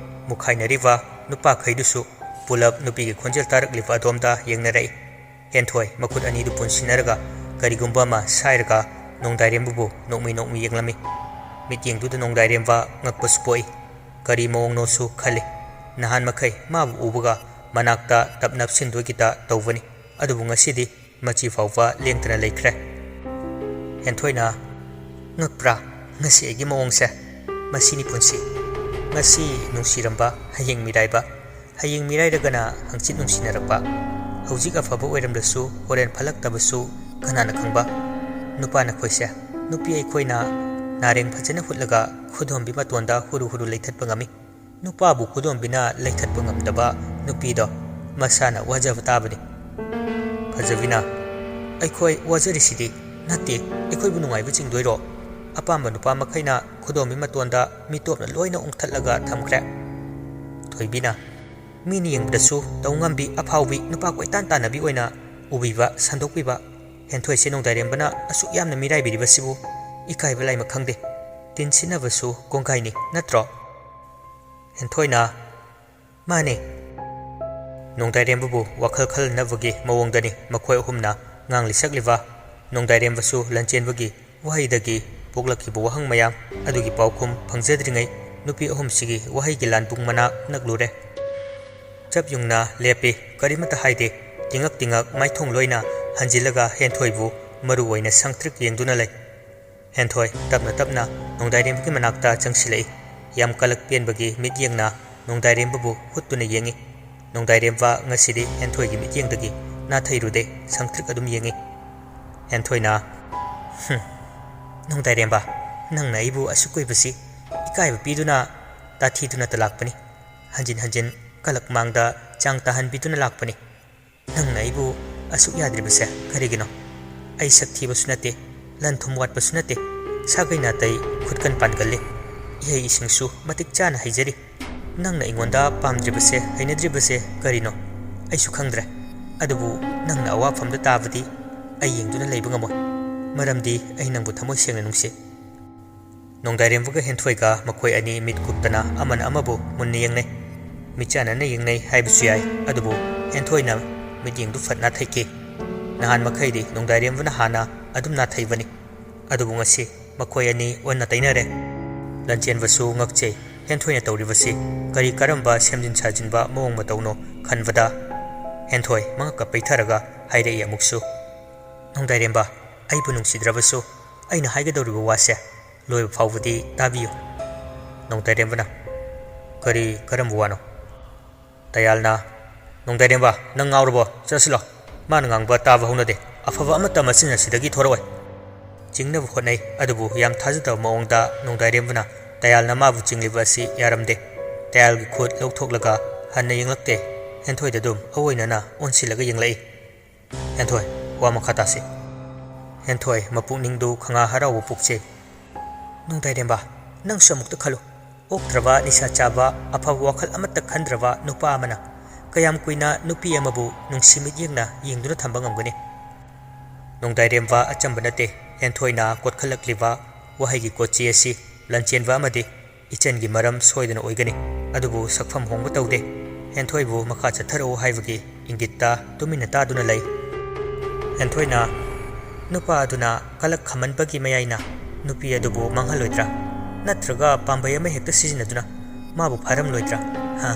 ꯃꯨꯛꯈꯥꯏꯅꯔꯤꯕ ꯅꯨꯄꯥꯈꯩꯗꯨꯁꯨ ꯄꯨꯂꯞ ꯅꯨꯄꯤꯒꯤ ꯈꯣꯟꯖꯦꯜ ꯇꯥꯔꯛꯂꯤꯕ ꯑꯗꯣꯝꯗ ꯌꯦꯡꯅꯔꯛꯏ꯫ ꯍꯦꯟꯊꯣꯏ ꯃꯈꯨꯠ ꯑꯅꯤꯗꯨ ꯄꯨꯟꯁꯤꯟꯅꯔꯒ ꯀꯔꯤꯒꯨꯝꯕ ꯑꯃ ꯁꯥꯏꯔꯒ ꯅꯣꯡꯗꯥꯏꯔꯦꯝꯕꯕꯨ ꯅꯣꯛꯃꯤ ꯅꯣꯛꯃꯤ ꯌꯦꯡꯂꯝꯃꯤ꯫ ꯃꯤꯠꯌꯦꯡꯗꯨꯗ ꯅꯣꯡꯗꯥꯏꯔꯦꯝꯕ ꯉꯛꯄꯁꯨ ꯄꯣꯛꯏ꯫ ꯀꯔꯤ ꯃꯑꯣꯡꯅꯣꯁꯨ ꯈꯜꯂꯤ꯫ ꯅꯍꯥꯟ ꯃꯈꯩ ꯃꯥꯕꯨ ꯎꯕꯒ ꯃꯅꯥꯛꯇ ꯇꯞ ꯅꯞꯁꯤꯟꯗꯣꯏꯒꯤꯇ ꯇꯧꯕꯅꯤ꯫ ꯑꯗꯨꯕꯨ ꯉꯁꯤꯗꯤ ꯃꯆꯤ ꯐꯥꯎꯕ ꯂꯦꯡꯗꯅ ꯂꯩꯈ꯭ꯔꯦ꯫ ꯍꯦꯟꯊꯣꯏꯅ, "ꯉꯛꯄ꯭ꯔꯥ ꯉꯁꯤ ꯑꯩꯒꯤ ꯃꯑꯣꯡꯁꯦ? ꯃꯁꯤꯅꯤ ꯄꯨꯟꯁꯤ꯫ ꯉꯁꯤ ꯅꯨꯡꯁꯤꯔꯝꯕ, ꯍꯌꯦꯡ ꯃꯤꯔꯥꯏꯕ, ꯍꯌꯦꯡ ꯃꯤꯔꯥꯏꯔꯒꯅ ꯍꯪꯆꯤꯠ ꯅꯨꯡꯁꯤꯅꯔꯛꯄ꯫ ꯍꯧꯖꯤꯛ ꯑꯐꯕ ꯑꯣꯏꯔꯝꯂꯁꯨ ꯍꯣꯔꯦꯟ ꯐꯠꯂꯛꯇꯕꯁꯨ ꯀꯅꯥꯅ ꯈꯪꯕ? ꯅꯨꯄꯥ ꯅꯈꯣꯏꯁꯦ, ꯅꯨꯄꯤ ꯑꯩꯈꯣꯏꯅ ꯅꯥꯔꯦꯡ ꯐꯖꯅ ꯍꯨꯠꯂꯒ ꯈꯨꯗꯣꯝꯕꯤ ꯃꯇꯣꯟꯗ ꯍꯨꯔꯨ ꯍꯨꯔꯨ ꯂꯩꯊꯠꯄ ꯉꯝꯃꯤ꯫ ꯅꯨꯄꯥꯕꯨ ꯈꯨꯗꯣꯝꯕꯤꯅ ꯂꯩꯊꯠꯄ ꯉꯝꯗꯕ ꯅꯨꯄꯤꯗꯣ ꯃꯁꯥꯅ ꯋꯥꯖꯕ ꯇꯥꯕꯅꯤ꯫" ꯐꯖꯕꯤꯅ, "ꯑꯩꯈꯣꯏ ꯋꯥꯖꯔꯤꯁꯤꯗꯤ ꯅꯠꯇꯦ, ꯑꯩꯈꯣꯏꯕꯨ ꯅꯨꯡꯉꯥꯏꯕ ꯆꯤꯡꯗꯣꯏꯔꯣ? ꯑꯄꯥꯝꯕ ꯅꯨꯄꯥ ꯃꯈꯩꯅ ꯈꯨꯗꯣꯝꯕꯤ ꯃꯇꯣꯟꯗ ꯃꯤꯇꯣꯞꯅ ꯂꯣꯏꯅ ꯎꯪꯊꯠꯂꯒ ꯊꯝꯈ꯭ꯔꯦ꯫" ꯊꯣꯏꯕꯤꯅ, "ꯃꯤꯅ ꯌꯦꯡꯕꯗꯁꯨ ꯇꯧ ꯉꯝꯕꯤ, ꯑꯐꯥꯎꯕꯤ, ꯅꯨꯄꯥ ꯀꯣꯏꯇꯥꯟ ꯇꯥꯟꯅꯕꯤ ꯑꯣꯏꯅ ꯎꯕꯤꯕ, ꯁꯟꯗꯣꯛꯄꯤꯕ ꯍꯦꯟꯊꯣꯏꯁꯦ ꯅꯣꯡꯗꯥꯏꯔꯦꯝꯕꯅ ꯑꯁꯨꯛ ꯌꯥꯝꯅ ꯃꯤꯔꯥꯏꯕꯤꯔꯤꯕꯁꯤꯕꯨ ꯏꯀꯥꯏꯕ ꯂꯥꯏꯃ ꯈꯪꯗꯦ꯫ ꯇꯤꯟ ꯁꯤꯟꯅꯕꯁꯨ ꯀꯣꯡꯒꯥꯏꯅꯤ, ꯅꯠꯇ꯭ꯔꯣ?" ꯍꯦꯟꯊꯣꯏꯅ, "ꯃꯥꯅꯦ꯫" ꯅꯣꯡꯗꯥꯏꯔꯦꯝꯕꯕꯨ ꯋꯥꯈꯜ ꯈꯜꯅꯕꯒꯤ ꯃꯑꯣꯡꯗꯅꯤ ꯃꯈꯣꯏ ꯑꯍꯨꯝꯅ ꯉꯥꯡꯂꯤ ꯁꯛꯂꯤꯕ꯫ ꯅꯣꯡꯗꯥꯏꯔꯦꯝꯕꯁꯨ ꯂꯟꯆꯦꯟꯕꯒꯤ ꯋꯥꯍꯩꯗꯒꯤ ꯄꯣꯛꯂꯛꯈꯤꯕ ꯋꯥꯍꯪ ꯃꯌꯥꯝ ꯑꯗꯨꯒꯤ ꯄꯥꯎꯈꯨꯝ ꯐꯪꯖꯗ꯭ꯔꯤꯉꯩ ꯅꯨꯄꯤ ꯑꯍꯨꯝꯁꯤꯒꯤ ꯋꯥꯍꯩꯒꯤ ꯂꯥꯟꯕꯨꯡ ꯃꯅꯥꯛ ꯅꯛꯂꯨꯔꯦ꯫ ꯆꯞ ꯌꯨꯡꯅ ꯂꯦꯞꯄꯤ, ꯀꯔꯤꯃꯠꯇ ꯍꯥꯏꯗꯦ꯫ ꯇꯤꯡꯉꯛ ꯇꯤꯡꯉꯛ ꯃꯥꯏꯊꯣꯡ ꯂꯣꯏꯅ ꯍꯟꯖꯤꯜꯂꯒ ꯍꯦꯟꯊꯣꯏꯕꯨ ꯃꯔꯨ ꯑꯣꯏꯅ ꯁꯪꯇ꯭ꯔꯤꯛ ꯌꯦꯡꯗꯨꯅ ꯂꯩ꯫ ꯍꯦꯟꯊꯣꯏ ꯇꯞꯅ ꯇꯞꯅ ꯅꯣꯡꯗꯥꯏꯔꯦꯝꯕꯒꯤ ꯃꯅꯥꯛꯇ ꯆꯪꯁꯤꯜꯂꯛꯏ꯫ ꯌꯥꯝ ꯀꯂꯛ ꯄꯦꯟꯕꯒꯤ ꯃꯤꯠꯌꯦꯡꯅ ꯅꯣꯡꯗꯥꯏꯔꯦꯝꯕꯕꯨ ꯍꯨꯠꯇꯨꯅ ꯌꯦꯡꯏ꯫ ꯅꯣꯡꯗꯥꯏꯔꯦꯝꯕ ꯉꯁꯤꯗꯤ ꯍꯦꯟꯊꯣꯏꯒꯤ ꯃꯤꯠꯌꯦꯡꯗꯒꯤ ꯅꯥꯊꯩꯔꯨꯗꯦ, ꯁꯪꯇ꯭ꯔꯤꯛ ꯑꯗꯨꯝ ꯌꯦꯡꯉꯤ꯫ ꯍꯦꯟꯊꯣꯏꯅ, "ꯍꯨꯝ, ꯅꯣꯡꯗꯥꯏꯔꯦꯝꯕ, ꯅꯪꯅ ꯑꯩꯕꯨ ꯑꯁꯨꯛ ꯀꯨꯏꯕꯁꯤ ꯏꯀꯥꯏꯕ ꯄꯤꯗꯨꯅ, ꯇꯥꯊꯤꯗꯨꯅꯇ ꯂꯥꯛꯄꯅꯤ꯫ ꯍꯟꯖꯤꯟ ꯍꯟꯖꯤꯟ ꯀꯂꯛ ꯃꯥꯡꯗ ꯆꯥꯡ ꯇꯥꯍꯟꯕꯤꯗꯨꯅ ꯂꯥꯛꯄꯅꯤ꯫ ꯅꯪꯅ ꯑꯩꯕꯨ ꯑꯁꯨꯛ ꯌꯥꯗ꯭ꯔꯤꯕꯁꯦ ꯀꯔꯤꯒꯤꯅꯣ? ꯑꯩ ꯁꯛ ꯊꯤꯕꯁꯨ ꯅꯠꯇꯦ, ꯂꯟ ꯊꯨꯝ ꯋꯥꯠꯄꯁꯨ ꯅꯠꯇꯦ, ꯁꯥꯒꯩ ꯅꯥꯇꯩ ꯈꯨꯠꯀꯟ ꯄꯥꯟꯒꯜꯂꯤ, ꯏꯍꯩ ꯏꯁꯤꯡꯁꯨ ꯃꯇꯤꯛ ꯆꯥꯅ ꯍꯩꯖꯔꯤ꯫ ꯅꯪꯅ ꯑꯩꯉꯣꯟꯗ ꯄꯥꯝꯗ꯭ꯔꯤꯕꯁꯦ, ꯍꯩꯅꯗ꯭ꯔꯤꯕꯁꯦ ꯀꯔꯤꯅꯣ? ꯑꯩꯁꯨ ꯈꯪꯗ꯭ꯔꯦ꯫ ꯑꯗꯨꯕꯨ ꯅꯪꯅ ꯑꯋꯥꯐꯝꯗ ꯇꯥꯕꯗꯤ ꯑꯩ ꯌꯦꯡꯗꯨꯅ ꯂꯩꯕ ꯉꯝꯃꯣꯏ, ꯃꯔꯝꯗꯤ ꯑꯩ ꯅꯪꯕꯨ ꯊꯃꯣꯏ ꯁꯦꯡꯅ ꯅꯨꯡꯁꯤ꯫" ꯅꯣꯡꯗꯥꯏꯔꯦꯝꯕꯒ ꯍꯦꯟꯊꯣꯏꯒ ꯃꯈꯣꯏ ꯑꯅꯤ ꯃꯤꯠ ꯀꯨꯞꯇꯅ ꯑꯃꯅ ꯑꯃꯕꯨ ꯃꯨꯟꯅ ꯌꯦꯡꯅꯩ꯫ ꯃꯤꯠꯆꯥꯟꯅꯅ ꯌꯦꯡꯅꯩ ꯍꯥꯏꯕꯁꯨ ꯌꯥꯏ, ꯑꯗꯨꯕꯨ ꯍꯦꯟꯊꯣꯏꯅ ꯃꯤꯠꯌꯦꯡꯗꯨ ꯐꯠ ꯅꯥꯊꯩꯈꯤ꯫ ꯅꯍꯥꯟ ꯃꯈꯩꯗꯤ ꯅꯣꯡꯗꯥꯏꯔꯦꯝꯕꯅ ꯍꯥꯟꯅ ꯑꯗꯨꯝ ꯅꯥꯊꯩꯕꯅꯤ, ꯑꯗꯨꯕꯨ ꯉꯁꯤ ꯃꯈꯣꯏ ꯑꯅꯤ ꯑꯣꯟꯅ ꯇꯩꯅꯔꯦ꯫ ꯂꯟꯆꯦꯟꯕꯁꯨ ꯉꯛꯆꯩ, ꯍꯦꯟꯊꯣꯏꯅ ꯇꯧꯔꯤꯕꯁꯤ ꯀꯔꯤ ꯀꯔꯝꯕ ꯁꯦꯝꯖꯤꯟ ꯁꯥꯖꯤꯟꯕ ꯃꯑꯣꯡ ꯃꯇꯧꯅꯣ ꯈꯟꯕꯗ꯫ ꯍꯦꯟꯊꯣꯏ ꯃꯉꯛꯀ ꯄꯩꯊꯔꯒ ꯍꯥꯏꯔꯛꯏ ꯑꯃꯨꯛꯁꯨ, "ꯅꯣꯡꯗꯥꯏꯔꯦꯝꯕ, ꯑꯩꯕꯨ ꯅꯨꯡꯁꯤꯗ꯭ꯔꯕꯁꯨ ꯑꯩꯅ ꯍꯥꯏꯒꯗꯧꯔꯤꯕ ꯋꯥꯁꯦ ꯂꯣꯏꯕ ꯐꯥꯎꯕꯗꯤ ꯇꯥꯕꯤꯌꯨ꯫" ꯅꯣꯡꯗꯥꯏꯔꯦꯝꯕꯅ, "ꯀꯔꯤ, ꯀꯔꯝꯕ ꯋꯥꯅꯣ?" ꯗꯌꯥꯜꯅ, "ꯅꯣꯡꯗꯥꯏꯔꯦꯝꯕ, ꯅꯪ ꯉꯥꯎꯔꯕꯣ? ꯆꯠꯁꯤꯜꯂꯣ꯫ ꯃꯥꯅ ꯉꯥꯡꯕ ꯇꯥꯕ ꯍꯧꯅꯗꯦ꯫ ꯑꯐꯕ ꯑꯃꯠꯇ ꯃꯆꯤꯟ ꯑꯁꯤꯗꯒꯤ ꯊꯣꯔꯛꯑꯣꯏ꯫" ꯆꯤꯡꯅꯕ ꯍꯣꯠꯅꯩ, ꯑꯗꯨꯕꯨ ꯌꯥꯝ ꯊꯥꯖꯗꯕ ꯃꯑꯣꯡꯗ ꯅꯣꯡꯗꯥꯏꯔꯦꯝꯕꯅ ꯗꯌꯥꯜꯅ ꯃꯥꯕꯨ ꯆꯤꯡꯂꯤꯕ ꯑꯁꯤ ꯌꯥꯔꯝꯗꯦ꯫ ꯗꯌꯥꯜꯒꯤ ꯈꯨꯠ ꯂꯧꯊꯣꯛꯂꯒ ꯍꯟꯅ ꯌꯦꯡꯂꯛꯇꯦ꯫ ꯍꯦꯟꯊꯣꯏꯗ ꯑꯗꯨꯝ ꯑꯑꯣꯏꯅꯅ ꯑꯣꯟꯁꯤꯜꯂꯒ ꯌꯦꯡꯂꯛꯏ꯫ "ꯍꯦꯟꯊꯣꯏ, ꯋꯥ ꯃꯈꯥ ꯇꯥꯁꯤ꯫" ꯍꯦꯟꯊꯣꯏ ꯃꯄꯨꯛꯅꯤꯡꯗꯨ ꯈꯪꯉꯥ ꯍꯔꯥꯎꯕ ꯄꯣꯛꯆꯩ꯫ "ꯅꯣꯡꯗꯥꯏꯔꯦꯝꯕ, ꯅꯪꯁꯨ ꯑꯃꯨꯛꯇ ꯈꯜꯂꯨ꯫ ꯑꯣꯛꯇ꯭ꯔꯕ, ꯅꯤꯁꯥ ꯆꯥꯕ, ꯑꯐꯕ ꯋꯥꯈꯜ ꯑꯃꯠꯇ ꯈꯟꯗ꯭ꯔꯕ ꯅꯨꯄꯥ ꯑꯃꯅ ꯀꯌꯥꯝ ꯀꯨꯏꯅ ꯅꯨꯄꯤ ꯑꯃꯕꯨ ꯅꯨꯡꯁꯤ ꯃꯤꯠꯌꯦꯡꯅ ꯌꯦꯡꯗꯨꯅ ꯊꯝꯕ ꯉꯝꯒꯅꯤ?" ꯅꯣꯡꯗꯥꯏꯔꯦꯝꯕ ꯑꯆꯝꯕ ꯅꯠꯇꯦ꯫ ꯍꯦꯟꯊꯣꯏꯅ ꯀꯣꯠꯈꯠꯂꯛꯂꯤꯕ ꯋꯥꯍꯩꯒꯤ ꯀꯣꯆꯤ ꯑꯁꯤ ꯂꯟꯆꯦꯟꯕ ꯑꯃꯗꯤ ꯏꯆꯟꯒꯤ ꯃꯔꯝ ꯁꯣꯏꯗꯅ ꯑꯣꯏꯒꯅꯤ꯫ ꯑꯗꯨꯕꯨ ꯁꯛꯐꯝ ꯍꯣꯡꯕ ꯇꯧꯗꯦ꯫ ꯍꯦꯟꯊꯣꯏꯕꯨ ꯃꯈꯥ ꯆꯠꯊꯔꯛꯎ ꯍꯥꯏꯕꯒꯤ ꯏꯪꯒꯤꯠꯇ ꯇꯨꯃꯤꯟꯅ ꯇꯥꯗꯨꯅ ꯂꯩ꯫ ꯍꯦꯟꯊꯣꯏꯅ, "ꯅꯨꯄꯥ ꯑꯗꯨꯅ ꯀꯂꯛ ꯈꯝꯃꯟꯕꯒꯤ ꯃꯌꯥꯏꯅ ꯅꯨꯄꯤ ꯑꯗꯨꯕꯨ ꯃꯥꯡꯍꯜꯂꯣꯏꯗ꯭ꯔꯥ? ꯅꯠꯇ꯭ꯔꯒ ꯄꯥꯝꯕꯩ ꯑꯃ ꯍꯦꯛꯇ ꯁꯤꯖꯤꯟꯅꯗꯨꯅ ꯃꯥꯕꯨ ꯐꯥꯔꯝꯂꯣꯏꯗ꯭ꯔꯥ? ꯍꯥ?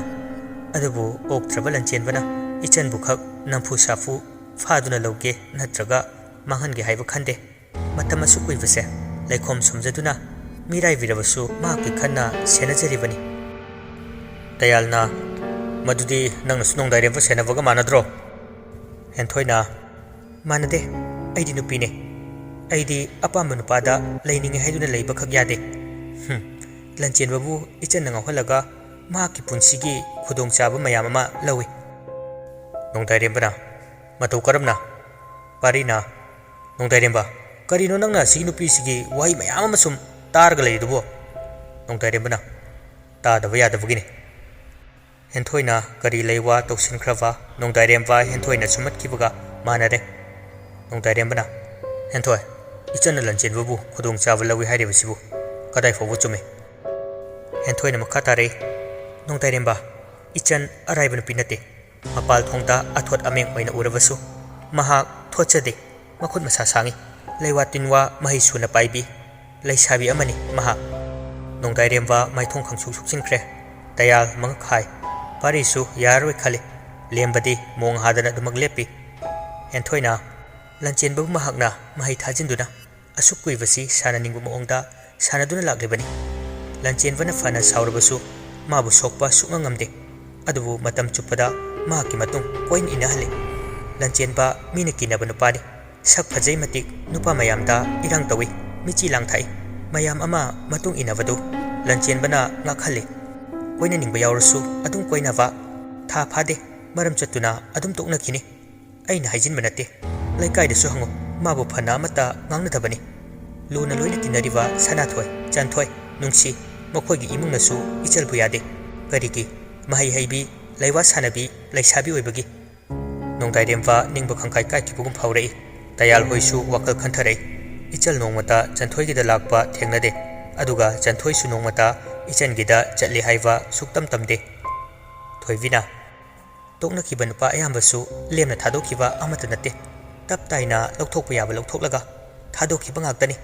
ꯑꯗꯨꯕꯨ ꯑꯣꯛꯇ꯭ꯔꯕ ꯂꯟꯆꯦꯟꯕꯅ ꯏꯆꯟꯕꯨ ꯈꯛ ꯅꯝꯐꯨ ꯁꯥꯐꯨ ꯐꯥꯗꯨꯅ ꯂꯧꯒꯦ ꯅꯠꯇ꯭ꯔꯒ ꯃꯥꯡꯍꯟꯒꯦ ꯍꯥꯏꯕ ꯈꯟꯗꯦ꯫ ꯃꯇꯝ ꯑꯁꯨꯛ ꯀꯨꯏꯕꯁꯦ ꯂꯩꯈꯣꯝ ꯁꯨꯝꯖꯗꯨꯅ ꯃꯤꯔꯥꯏꯕꯤꯔꯕꯁꯨ ꯃꯍꯥꯛꯀꯤ ꯈꯟꯅ ꯁꯦꯟꯅꯖꯔꯤꯕꯅꯤ꯫" ꯗꯌꯥꯜꯅ, "ꯃꯗꯨꯗꯤ ꯅꯪꯅꯁꯨ ꯅꯣꯡꯗꯥꯏꯔꯦꯝꯕ ꯁꯦꯟꯅꯕꯒ ꯃꯥꯟꯅꯗ꯭ꯔꯣ?" ꯍꯦꯟꯊꯣꯏꯅ, "ꯃꯥꯟꯅꯗꯦ, ꯑꯩꯗꯤ ꯅꯨꯄꯤꯅꯦ꯫ ꯑꯩꯗꯤ ꯑꯄꯥꯝꯕ ꯅꯨꯄꯥꯗ ꯂꯩꯅꯤꯡꯉꯦ ꯍꯥꯏꯗꯨꯅ ꯂꯩꯕꯈꯛ ꯌꯥꯗꯦ꯫ ꯍꯨꯝ, ꯂꯟꯆꯦꯟꯕꯕꯨ ꯏꯆꯟꯅ ꯉꯥꯎꯍꯜꯂꯒ ꯃꯍꯥꯛꯀꯤ ꯄꯨꯟꯁꯤꯒꯤ ꯈꯨꯗꯣꯡꯆꯥꯕ ꯃꯌꯥꯝ ꯑꯃ ꯂꯧꯏ꯫" ꯅꯣꯡꯗꯥꯏꯔꯦꯝꯕꯅ, "ꯃꯇꯧ ꯀꯔꯝꯅ?" ꯄꯥꯔꯤꯅ, "ꯅꯣꯡꯗꯥꯏꯔꯦꯝꯕ, ꯀꯔꯤꯅꯣ ꯅꯪꯅ ꯑꯁꯤꯒꯤ ꯅꯨꯄꯤꯁꯤꯒꯤ ꯋꯥꯍꯩ ꯃꯌꯥꯝ ꯑꯃ ꯁꯨꯝ ꯇꯥꯔꯒ ꯂꯩꯔꯤꯗꯨꯕꯣ?" ꯅꯣꯡꯗꯥꯏꯔꯦꯝꯕꯅ, "ꯇꯥꯗꯕ ꯌꯥꯗꯕꯒꯤꯅꯤ꯫" ꯍꯦꯟꯊꯣꯏꯅ ꯀꯔꯤ ꯂꯩ ꯋꯥ ꯇꯧꯁꯤꯟꯈ꯭ꯔꯕ ꯅꯣꯡꯗꯥꯏꯔꯦꯝꯕ ꯍꯦꯟꯊꯣꯏꯅ ꯁꯨꯝꯍꯠꯈꯤꯕꯒ ꯃꯥꯟꯅꯔꯦ꯫ ꯅꯣꯡꯗꯥꯏꯔꯦꯝꯕꯅ, "ꯍꯦꯟꯊꯣꯏ, ꯏꯆꯟꯅ ꯂꯟꯆꯦꯟꯕꯕꯨ ꯈꯨꯗꯣꯡꯆꯥꯕ ꯂꯧꯏ ꯍꯥꯏꯔꯤꯕꯁꯤꯕꯨ ꯀꯗꯥꯏ ꯐꯥꯎꯕ ꯆꯨꯝꯃꯤ?" ꯍꯦꯟꯊꯣꯏꯅ ꯃꯈꯥ ꯇꯥꯔꯛꯏ, "ꯅꯣꯡꯗꯥꯏꯔꯦꯝꯕ, ꯏꯆꯟ ꯑꯔꯥꯏꯕ ꯅꯨꯄꯤ ꯅꯠꯇꯦ꯫ ꯃꯄꯥꯜ ꯊꯣꯡꯗ ꯑꯊꯣꯠ ꯑꯃꯦꯡ ꯑꯣꯏꯅ ꯎꯔꯕꯁꯨ ꯃꯍꯥꯛ ꯊꯣꯠꯆꯗꯦ꯫ ꯃꯈꯨꯠ ꯃꯁꯥ ꯁꯥꯡꯏ, ꯂꯩꯋꯥ ꯇꯤꯟꯋꯥ ꯃꯍꯩ ꯁꯨꯅ ꯄꯥꯏꯕꯤ ꯂꯩꯁꯥꯕꯤ ꯑꯃꯅꯤ ꯃꯍꯥꯛ꯫" ꯅꯣꯡꯗꯥꯏꯔꯦꯝꯕ ꯃꯥꯏꯊꯣꯡ ꯈꯪꯁꯨꯛ ꯁꯨꯛꯆꯤꯟꯈ꯭ꯔꯦ꯫ ꯗꯌꯥꯜ ꯃꯉꯛ ꯍꯥꯏ꯫ ꯄꯥꯔꯤꯁꯨ ꯌꯥꯔꯔꯣꯏ ꯈꯜꯂꯤ꯫ ꯂꯦꯝꯕꯗꯤ ꯃꯣꯡ ꯍꯥꯗꯅ ꯑꯗꯨꯃꯛ ꯂꯦꯞꯄꯤ꯫ ꯍꯦꯟꯊꯣꯏꯅ, "ꯂꯟꯆꯦꯟꯕꯕꯨ ꯃꯍꯥꯛꯅ ꯃꯍꯩ ꯊꯥꯖꯤꯟꯗꯨꯅ ꯑꯁꯨꯛ ꯀꯨꯏꯕꯁꯤ ꯁꯥꯟꯅꯅꯤꯡꯕ ꯃꯑꯣꯡꯗ ꯁꯥꯟꯅꯗꯨꯅ ꯂꯥꯛꯂꯤꯕꯅꯤ꯫ ꯂꯟꯆꯦꯟꯕꯅ ꯐꯅ ꯁꯥꯎꯔꯕꯁꯨ ꯃꯥꯕꯨ ꯁꯣꯛꯄ ꯁꯨꯛꯉꯝ ꯉꯝꯗꯦ꯫ ꯑꯗꯨꯕꯨ ꯃꯇꯝ ꯆꯨꯞꯄꯗ ꯃꯍꯥꯛꯀꯤ ꯃꯇꯨꯡ ꯀꯣꯏꯅ ꯏꯟꯅꯍꯜꯂꯤ꯫ ꯂꯟꯆꯦꯟꯕ ꯃꯤꯅ ꯀꯤꯅꯕ ꯅꯨꯄꯥꯅꯤ꯫ ꯁꯛ ꯐꯖꯩ ꯃꯇꯤꯛ ꯅꯨꯄꯥ ꯃꯌꯥꯝꯗ ꯏꯔꯥꯡ ꯇꯧꯏ, ꯃꯤꯆꯤ ꯂꯥꯡꯊꯥꯛꯏ꯫ ꯃꯌꯥꯝ ꯑꯃ ꯃꯇꯨꯡ ꯏꯟꯅꯕꯗꯨ ꯂꯟꯆꯦꯟꯕꯅ ꯉꯥꯛꯍꯜꯂꯤ꯫ ꯀꯣꯏꯅꯅꯤꯡꯕ ꯌꯥꯎꯔꯁꯨ ꯑꯗꯨꯝ ꯀꯣꯏꯅꯕ꯫ ꯊꯥ ꯐꯥꯗꯦ, ꯃꯔꯝ ꯆꯠꯇꯨꯅ ꯑꯗꯨꯝ ꯇꯣꯛꯅꯈꯤꯅꯤ꯫ ꯑꯩꯅ ꯍꯥꯏꯖꯤꯟꯕ ꯅꯠꯇꯦ꯫ ꯂꯩꯀꯥꯏꯗꯁꯨ ꯍꯪꯉꯨ, ꯃꯥꯕꯨ ꯐꯅ ꯑꯃꯠꯇ ꯉꯥꯡꯅꯗꯕꯅꯤ꯫ ꯂꯨꯅ ꯂꯣꯏꯅ ꯇꯤꯟꯅꯔꯤꯕ ꯁꯅꯥꯊꯣꯏ, ꯆꯟꯊꯣꯏ, ꯅꯨꯡꯁꯤ, ꯃꯈꯣꯏꯒꯤ ꯏꯃꯨꯡꯅꯁꯨ ꯏꯆꯜꯕꯨ ꯌꯥꯗꯦ꯫ ꯀꯔꯤꯒꯤ? ꯃꯍꯩ ꯍꯩꯕꯤ, ꯂꯩꯋꯥ ꯁꯥꯟꯅꯕꯤ, ꯂꯩꯁꯥꯕꯤ ꯑꯣꯏꯕꯒꯤ꯫" ꯅꯣꯡꯗꯥꯏꯔꯦꯝꯕ ꯅꯤꯡꯕ ꯈꯪꯀꯥꯏ ꯀꯥꯏꯈꯤꯕꯒꯨꯝ ꯐꯥꯎꯔꯛꯏ꯫ ꯗꯌꯥꯜ ꯍꯣꯏꯁꯨ ꯋꯥꯈꯜ ꯈꯟꯊꯔꯛꯏ꯫ ꯏꯆꯜ ꯅꯣꯡꯃꯇ ꯆꯟꯊꯣꯏꯒꯤꯗ ꯂꯥꯛꯄ ꯊꯦꯡꯅꯗꯦ꯫ ꯑꯗꯨꯒ ꯆꯟꯊꯣꯏꯁꯨ ꯅꯣꯡꯃꯇ ꯏꯆꯟꯒꯤꯗ ꯆꯠꯂꯤ ꯍꯥꯏꯕ ꯁꯨꯛꯇꯝ ꯇꯝꯗꯦ꯫ ꯊꯣꯏꯕꯤꯅ, "ꯇꯣꯛꯅꯈꯤꯕ ꯅꯨꯄꯥ ꯑꯌꯥꯝꯕꯁꯨ ꯂꯦꯝꯅ ꯊꯥꯗꯣꯛꯈꯤꯕ ꯑꯃꯠꯇ ꯅꯠꯇꯦ꯫ ꯇꯞ ꯇꯥꯏꯅ ꯂꯧꯊꯣꯛꯄ ꯌꯥꯕ ꯂꯧꯊꯣꯛꯂꯒ ꯊꯥꯗꯣꯛꯈꯤꯕ ꯉꯥꯛꯇꯅꯤ꯫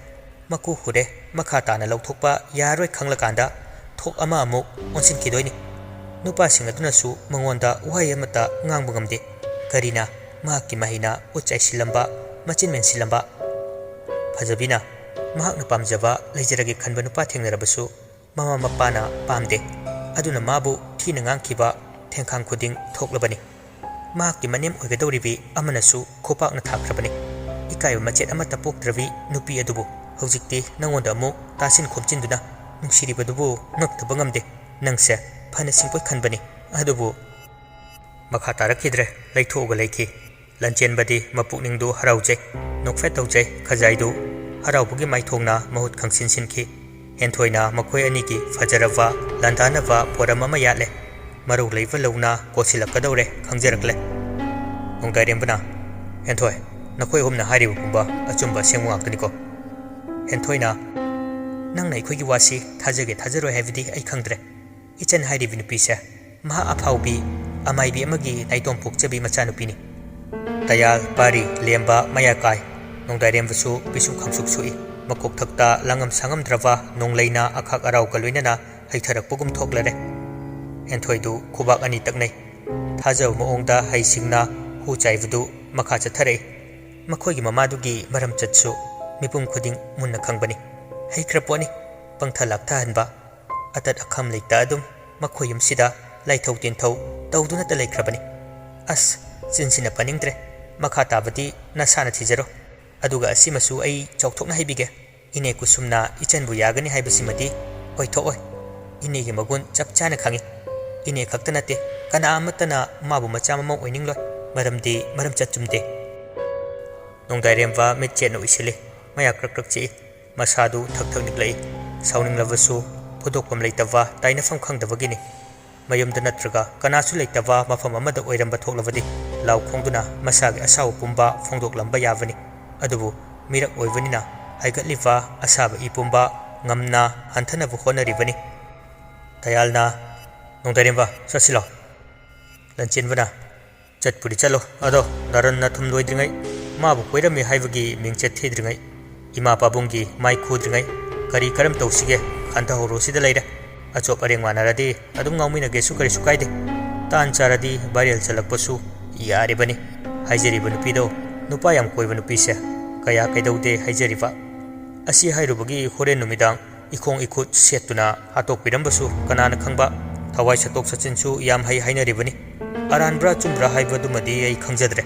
ꯃꯀꯨ ꯍꯨꯔꯦ, ꯃꯈꯥ ꯇꯥꯅ ꯂꯧꯊꯣꯛꯄ ꯌꯥꯔꯔꯣꯏ ꯈꯪꯂꯀꯥꯟꯗ ꯊꯣꯛ ꯑꯃ ꯑꯃꯨꯛ ꯑꯣꯟꯁꯤꯟꯈꯤꯗꯣꯏꯅꯤ꯫" ꯅꯨꯄꯥꯁꯤꯡ ꯑꯗꯨꯅꯁꯨ ꯃꯉꯣꯟꯗ ꯋꯥꯍꯩ ꯑꯃꯠꯇ ꯉꯥꯡꯕ ꯉꯝꯗꯦ꯫ ꯀꯔꯤꯅ? ꯃꯍꯥꯛꯀꯤ ꯃꯍꯩꯅ ꯎꯠ ꯆꯥꯏꯁꯤꯜꯂꯝꯕ, ꯃꯆꯤꯟ ꯃꯦꯟꯁꯤꯜꯂꯝꯕ꯫ ꯐꯖꯕꯤꯅ, "ꯃꯍꯥꯛꯅ ꯄꯥꯝꯖꯕ ꯂꯩꯖꯔꯒꯦ ꯈꯟꯕ ꯅꯨꯄꯥ ꯊꯦꯡꯅꯔꯕꯁꯨ ꯃꯃꯥ ꯃꯄꯥꯅ ꯄꯥꯝꯗꯦ꯫ ꯑꯗꯨꯅ ꯃꯥꯕꯨ ꯊꯤꯅ ꯉꯥꯡꯈꯤꯕ ꯊꯦꯡꯈꯥꯡ ꯈꯨꯗꯤꯡ ꯊꯣꯛꯂꯕꯅꯤ꯫" ꯃꯍꯥꯛꯀꯤ ꯃꯅꯦꯝ ꯑꯣꯏꯒꯗꯧꯔꯤꯕꯤ ꯑꯃꯅꯁꯨ ꯈꯨꯄꯥꯛꯅ ꯊꯥꯈ꯭ꯔꯕꯅꯤ꯫ ꯏꯀꯥꯏꯕ ꯃꯆꯦꯠ ꯑꯃꯠꯇ ꯄꯣꯛꯇ꯭ꯔꯕꯤ ꯅꯨꯄꯤ ꯑꯗꯨꯕꯨ ꯍꯧꯖꯤꯛꯇꯤ ꯅꯉꯣꯟꯗ ꯑꯃꯨꯛ ꯇꯥꯁꯤꯟ ꯈꯣꯝꯖꯤꯟꯗꯨꯅ ꯅꯨꯡꯁꯤꯔꯤꯕꯗꯨꯕꯨ ꯉꯛꯇꯕ ꯉꯝꯗꯦ꯫ ꯅꯪꯁꯦ ꯐꯅ ꯁꯤꯡꯄꯣꯏ ꯈꯟꯕꯅꯤ, ꯑꯗꯨꯕꯨ ꯃꯈꯥ ꯇꯥꯔꯛꯈꯤꯗ꯭ꯔꯦ꯫ ꯂꯩꯊꯣꯛꯑꯒ ꯂꯩꯈꯤ꯫ ꯂꯟꯆꯦꯟꯕꯗꯤ ꯃꯄꯨꯛꯅꯤꯡꯗꯨ ꯍꯔꯥꯎꯖꯩ, ꯅꯣꯛꯐꯦꯠ ꯇꯧꯖꯩ꯫ ꯈꯖꯥꯏꯗꯨ ꯍꯔꯥꯎꯕꯒꯤ ꯃꯥꯏꯊꯣꯡꯅ ꯃꯍꯨꯠ ꯈꯪꯁꯤꯟ ꯁꯤꯟꯈꯤ꯫ ꯍꯦꯟꯊꯣꯏꯅ ꯃꯈꯣꯏ ꯑꯅꯤꯒꯤ ꯐꯖꯔꯕ ꯂꯥꯟꯗꯥꯅꯕ ꯄꯣꯔꯝ ꯑꯃ ꯌꯥꯠꯂꯦ꯫ ꯃꯔꯧ ꯂꯩꯕ ꯂꯧꯅ ꯀꯣꯠꯁꯤꯜꯂꯛꯀꯗꯧꯔꯦ ꯈꯪꯖꯔꯛꯂꯦ꯫ ꯅꯣꯡꯗꯥꯏꯔꯦꯝꯕꯅ, "ꯍꯦꯟꯊꯣꯏ, ꯅꯈꯣꯏ ꯑꯍꯨꯝꯅ ꯍꯥꯏꯔꯤꯕ ꯄꯨꯝꯕ ꯑꯆꯨꯝꯕ ꯑꯁꯦꯡꯕ ꯉꯥꯛꯇꯅꯤꯀꯣ?" ꯍꯦꯟꯊꯣꯏꯅ, "ꯅꯪꯅ ꯑꯩꯈꯣꯏꯒꯤ ꯋꯥꯁꯤ ꯊꯥꯖꯒꯦ ꯊꯥꯖꯔꯣꯏ ꯍꯥꯏꯕꯗꯤ ꯑꯩ ꯈꯪꯗ꯭ꯔꯦ꯫ ꯏꯆꯟ ꯍꯥꯏꯔꯤꯕꯤ ꯅꯨꯄꯤꯁꯦ ꯃꯍꯥ ꯑꯐꯥꯎꯕꯤ ꯑꯃꯥꯏꯕꯤ ꯑꯃꯒꯤ ꯅꯥꯏꯇꯣꯝ ꯄꯣꯛꯆꯕꯤ ꯃꯆꯥꯅꯨꯄꯤꯅꯤ꯫ ꯇꯌꯥꯜ, ꯄꯥꯔꯤ, ꯂꯦꯝꯕ, ꯃꯌꯥ ꯀꯥꯏ꯫ ꯅꯣꯡꯗꯥꯏꯔꯦꯝꯕꯁꯨ ꯄꯤꯁꯨꯝ ꯈꯪꯁꯨꯛ ꯁꯨꯛꯏ꯫ ꯃꯀꯣꯛꯊꯛꯇ ꯂꯥꯡꯉꯝ ꯁꯥꯡꯉꯝꯗ꯭ꯔꯕ ꯅꯣꯡꯂꯩꯅ ꯑꯈꯥꯛ ꯑꯔꯥꯎꯒ ꯂꯣꯏꯅꯅ ꯍꯩꯊꯔꯛꯄꯒꯨꯝ ꯊꯣꯛꯂꯔꯦ꯫ ꯍꯦꯟꯊꯣꯏꯗꯨ ꯈꯨꯕꯥꯛ ꯑꯅꯤ ꯇꯛꯅꯩ꯫ ꯊꯥꯖꯕ ꯃꯑꯣꯡꯗ ꯍꯩꯁꯤꯡꯅ ꯍꯨ ꯆꯥꯏꯕꯗꯨ ꯃꯈꯥ ꯆꯠꯊꯔꯛꯏ꯫ ꯃꯈꯣꯏꯒꯤ ꯃꯃꯥꯗꯨꯒꯤ ꯃꯔꯝ ꯆꯠꯁꯨ ꯃꯤꯄꯨꯝ ꯈꯨꯗꯤꯡ ꯃꯨꯟꯅ ꯈꯪꯕꯅꯤ꯫ ꯍꯩꯈ꯭ꯔ ꯄꯣꯠꯅꯤ꯫ ꯄꯪꯊ ꯂꯥꯛꯊꯍꯟꯕ, ꯑꯇꯠ ꯑꯈꯝ ꯂꯩꯇ ꯑꯗꯨꯝ ꯃꯈꯣꯏ ꯌꯨꯝꯁꯤꯗ ꯂꯥꯏꯊꯧ ꯇꯤꯟꯊꯧ ꯇꯧꯗꯨꯅꯇ ꯂꯩꯈ꯭ꯔꯕꯅꯤ꯫ ꯑꯁ, ꯆꯤꯟꯁꯤꯅ ꯄꯟꯅꯤꯡꯗ꯭ꯔꯦ꯫ ꯃꯈꯥ ꯇꯥꯕꯗꯤ ꯅꯁꯥꯅ ꯊꯤꯖꯔꯣ꯫ ꯑꯗꯨꯒ ꯑꯁꯤꯃꯁꯨ ꯑꯩ ꯆꯥꯎꯊꯣꯛꯅ ꯍꯥꯏꯕꯤꯒꯦ꯫ ꯏꯅꯦ ꯀꯨꯁꯨꯝꯅ ꯏꯆꯟꯕꯨ ꯌꯥꯒꯅꯤ ꯍꯥꯏꯕꯁꯤꯃꯗꯤ ꯑꯣꯏꯊꯣꯛꯑꯣꯏ꯫ ꯏꯅꯦꯒꯤ ꯃꯒꯨꯟ ꯆꯞ ꯆꯥꯅ ꯈꯪꯏ꯫ ꯏꯅꯦ ꯈꯛꯇ ꯅꯠꯇꯦ, ꯀꯅꯥ ꯑꯃꯠꯇꯅ ꯃꯥꯕꯨ ꯃꯆꯥ ꯃꯃꯧ ꯑꯣꯏꯅꯤꯡꯂꯣꯏ꯫ ꯃꯔꯝꯗꯤ ꯃꯔꯝ ꯆꯠ ꯆꯨꯝꯗꯦ꯫ ꯅꯣꯡꯗꯥꯏꯔꯦꯝꯕ ꯃꯤꯠ ꯆꯦꯠꯅ ꯎꯏꯁꯤꯜꯂꯤ꯫ ꯃꯌꯥ ꯀ꯭ꯔꯛ ꯀ꯭ꯔꯛ ꯆꯤꯛꯏ꯫ ꯃꯁꯥꯗꯨ ꯊꯛ ꯊꯛ ꯅꯤꯛꯂꯛꯏ꯫ ꯁꯥꯎꯅꯤꯡꯂꯕꯁꯨ ꯐꯨꯗꯣꯛꯐꯝ ꯂꯩꯇꯕ, ꯇꯥꯏꯅꯐꯝ ꯈꯪꯗꯕꯒꯤꯅꯤ꯫ ꯃꯌꯨꯝꯗ ꯅꯠꯇ꯭ꯔꯒ ꯀꯅꯥꯁꯨ ꯂꯩꯇꯕ ꯃꯐꯝ ꯑꯃꯗ ꯑꯣꯏꯔꯝꯕ ꯊꯣꯛꯂꯕꯗꯤ ꯂꯥꯎ ꯈꯣꯡꯗꯨꯅ ꯃꯁꯥꯒꯤ ꯑꯁꯥꯎꯕ ꯄꯨꯝꯕ ꯐꯣꯡꯗꯣꯛꯂꯝꯕ ꯌꯥꯕꯅꯤ꯫ ꯑꯗꯨꯕꯨ ꯃꯤꯔꯛ ꯑꯣꯏꯕꯅꯤꯅ ꯍꯥꯏꯒꯠꯂꯤꯕ ꯑꯁꯥꯕ ꯏ ꯄꯨꯝꯕ ꯉꯝꯅ ꯍꯟꯊꯅꯕ ꯍꯣꯠꯅꯔꯤꯕꯅꯤ꯫ ꯇꯌꯥꯜꯅ, "ꯅꯣꯡꯗꯥꯏꯔꯦꯝꯕ, ꯆꯠꯁꯤꯂꯣ꯫" ꯂꯟꯆꯦꯟꯕꯅ, "ꯆꯠꯄꯨꯗꯤ ꯆꯠꯂꯣ, ꯑꯗꯣ ꯗꯥꯔꯟ ꯅꯊꯨꯝ ꯂꯣꯏꯗ꯭ꯔꯤꯉꯩ, ꯃꯥꯕꯨ ꯀꯣꯏꯔꯝꯃꯤ ꯍꯥꯏꯕꯒꯤ ꯃꯤꯡꯆꯠ ꯊꯤꯗ꯭ꯔꯤꯉꯩ, ꯏꯃꯥ ꯄꯥꯕꯨꯡꯒꯤ ꯃꯥꯏ ꯈꯨꯗ꯭ꯔꯤꯉꯩ, ꯀꯔꯤ ꯀꯔꯝ ꯇꯧꯁꯤꯒꯦ ꯈꯟꯊꯍꯧꯔꯣ꯫ ꯁꯤꯗ ꯂꯩꯔꯦ꯫ ꯑꯆꯣꯞ ꯑꯔꯦꯡ ꯃꯥꯟꯅꯔꯗꯤ ꯑꯗꯨꯝ ꯉꯥꯎꯃꯤꯟꯅꯒꯦꯁꯨ ꯀꯔꯤꯁꯨ ꯀꯥꯏꯗꯦ꯫ ꯇꯥꯟ ꯆꯥꯔꯗꯤ ꯚꯥꯏꯔꯦꯜ ꯆꯠꯂꯛꯄꯁꯨ ꯌꯥꯔꯤꯕꯅꯤ꯫ ꯍꯥꯏꯖꯔꯤꯕ ꯅꯨꯄꯤꯗꯣ ꯅꯨꯄꯥ ꯌꯥꯝ ꯀꯣꯏꯕ ꯅꯨꯄꯤꯁꯦ ꯀꯌꯥ ꯀꯩꯗꯧꯗꯦ ꯍꯥꯏꯖꯔꯤꯕ꯫ ꯑꯁꯤ ꯍꯥꯏꯔꯨꯕꯒꯤ ꯍꯣꯔꯦꯟ ꯅꯨꯃꯤꯗꯥꯡ ꯏꯈꯣꯡ ꯏꯈꯨꯠ ꯁꯦꯠꯇꯨꯅ ꯍꯥꯠꯇꯣꯛꯄꯤꯔꯝꯕꯁꯨ ꯀꯅꯥꯅ ꯈꯪꯕ꯫ ꯊꯋꯥꯏ ꯁꯠꯇꯣꯛ ꯁꯠꯆꯤꯟꯁꯨ ꯌꯥꯝ ꯍꯩ ꯍꯥꯏꯅꯔꯤꯕꯅꯤ꯫" ꯑꯔꯥꯟꯕ꯭ꯔꯥ ꯑꯆꯨꯝꯕ꯭ꯔꯥ ꯍꯥꯏꯕꯗꯨꯃꯗꯤ ꯑꯩ ꯈꯪꯖꯗ꯭ꯔꯦ꯫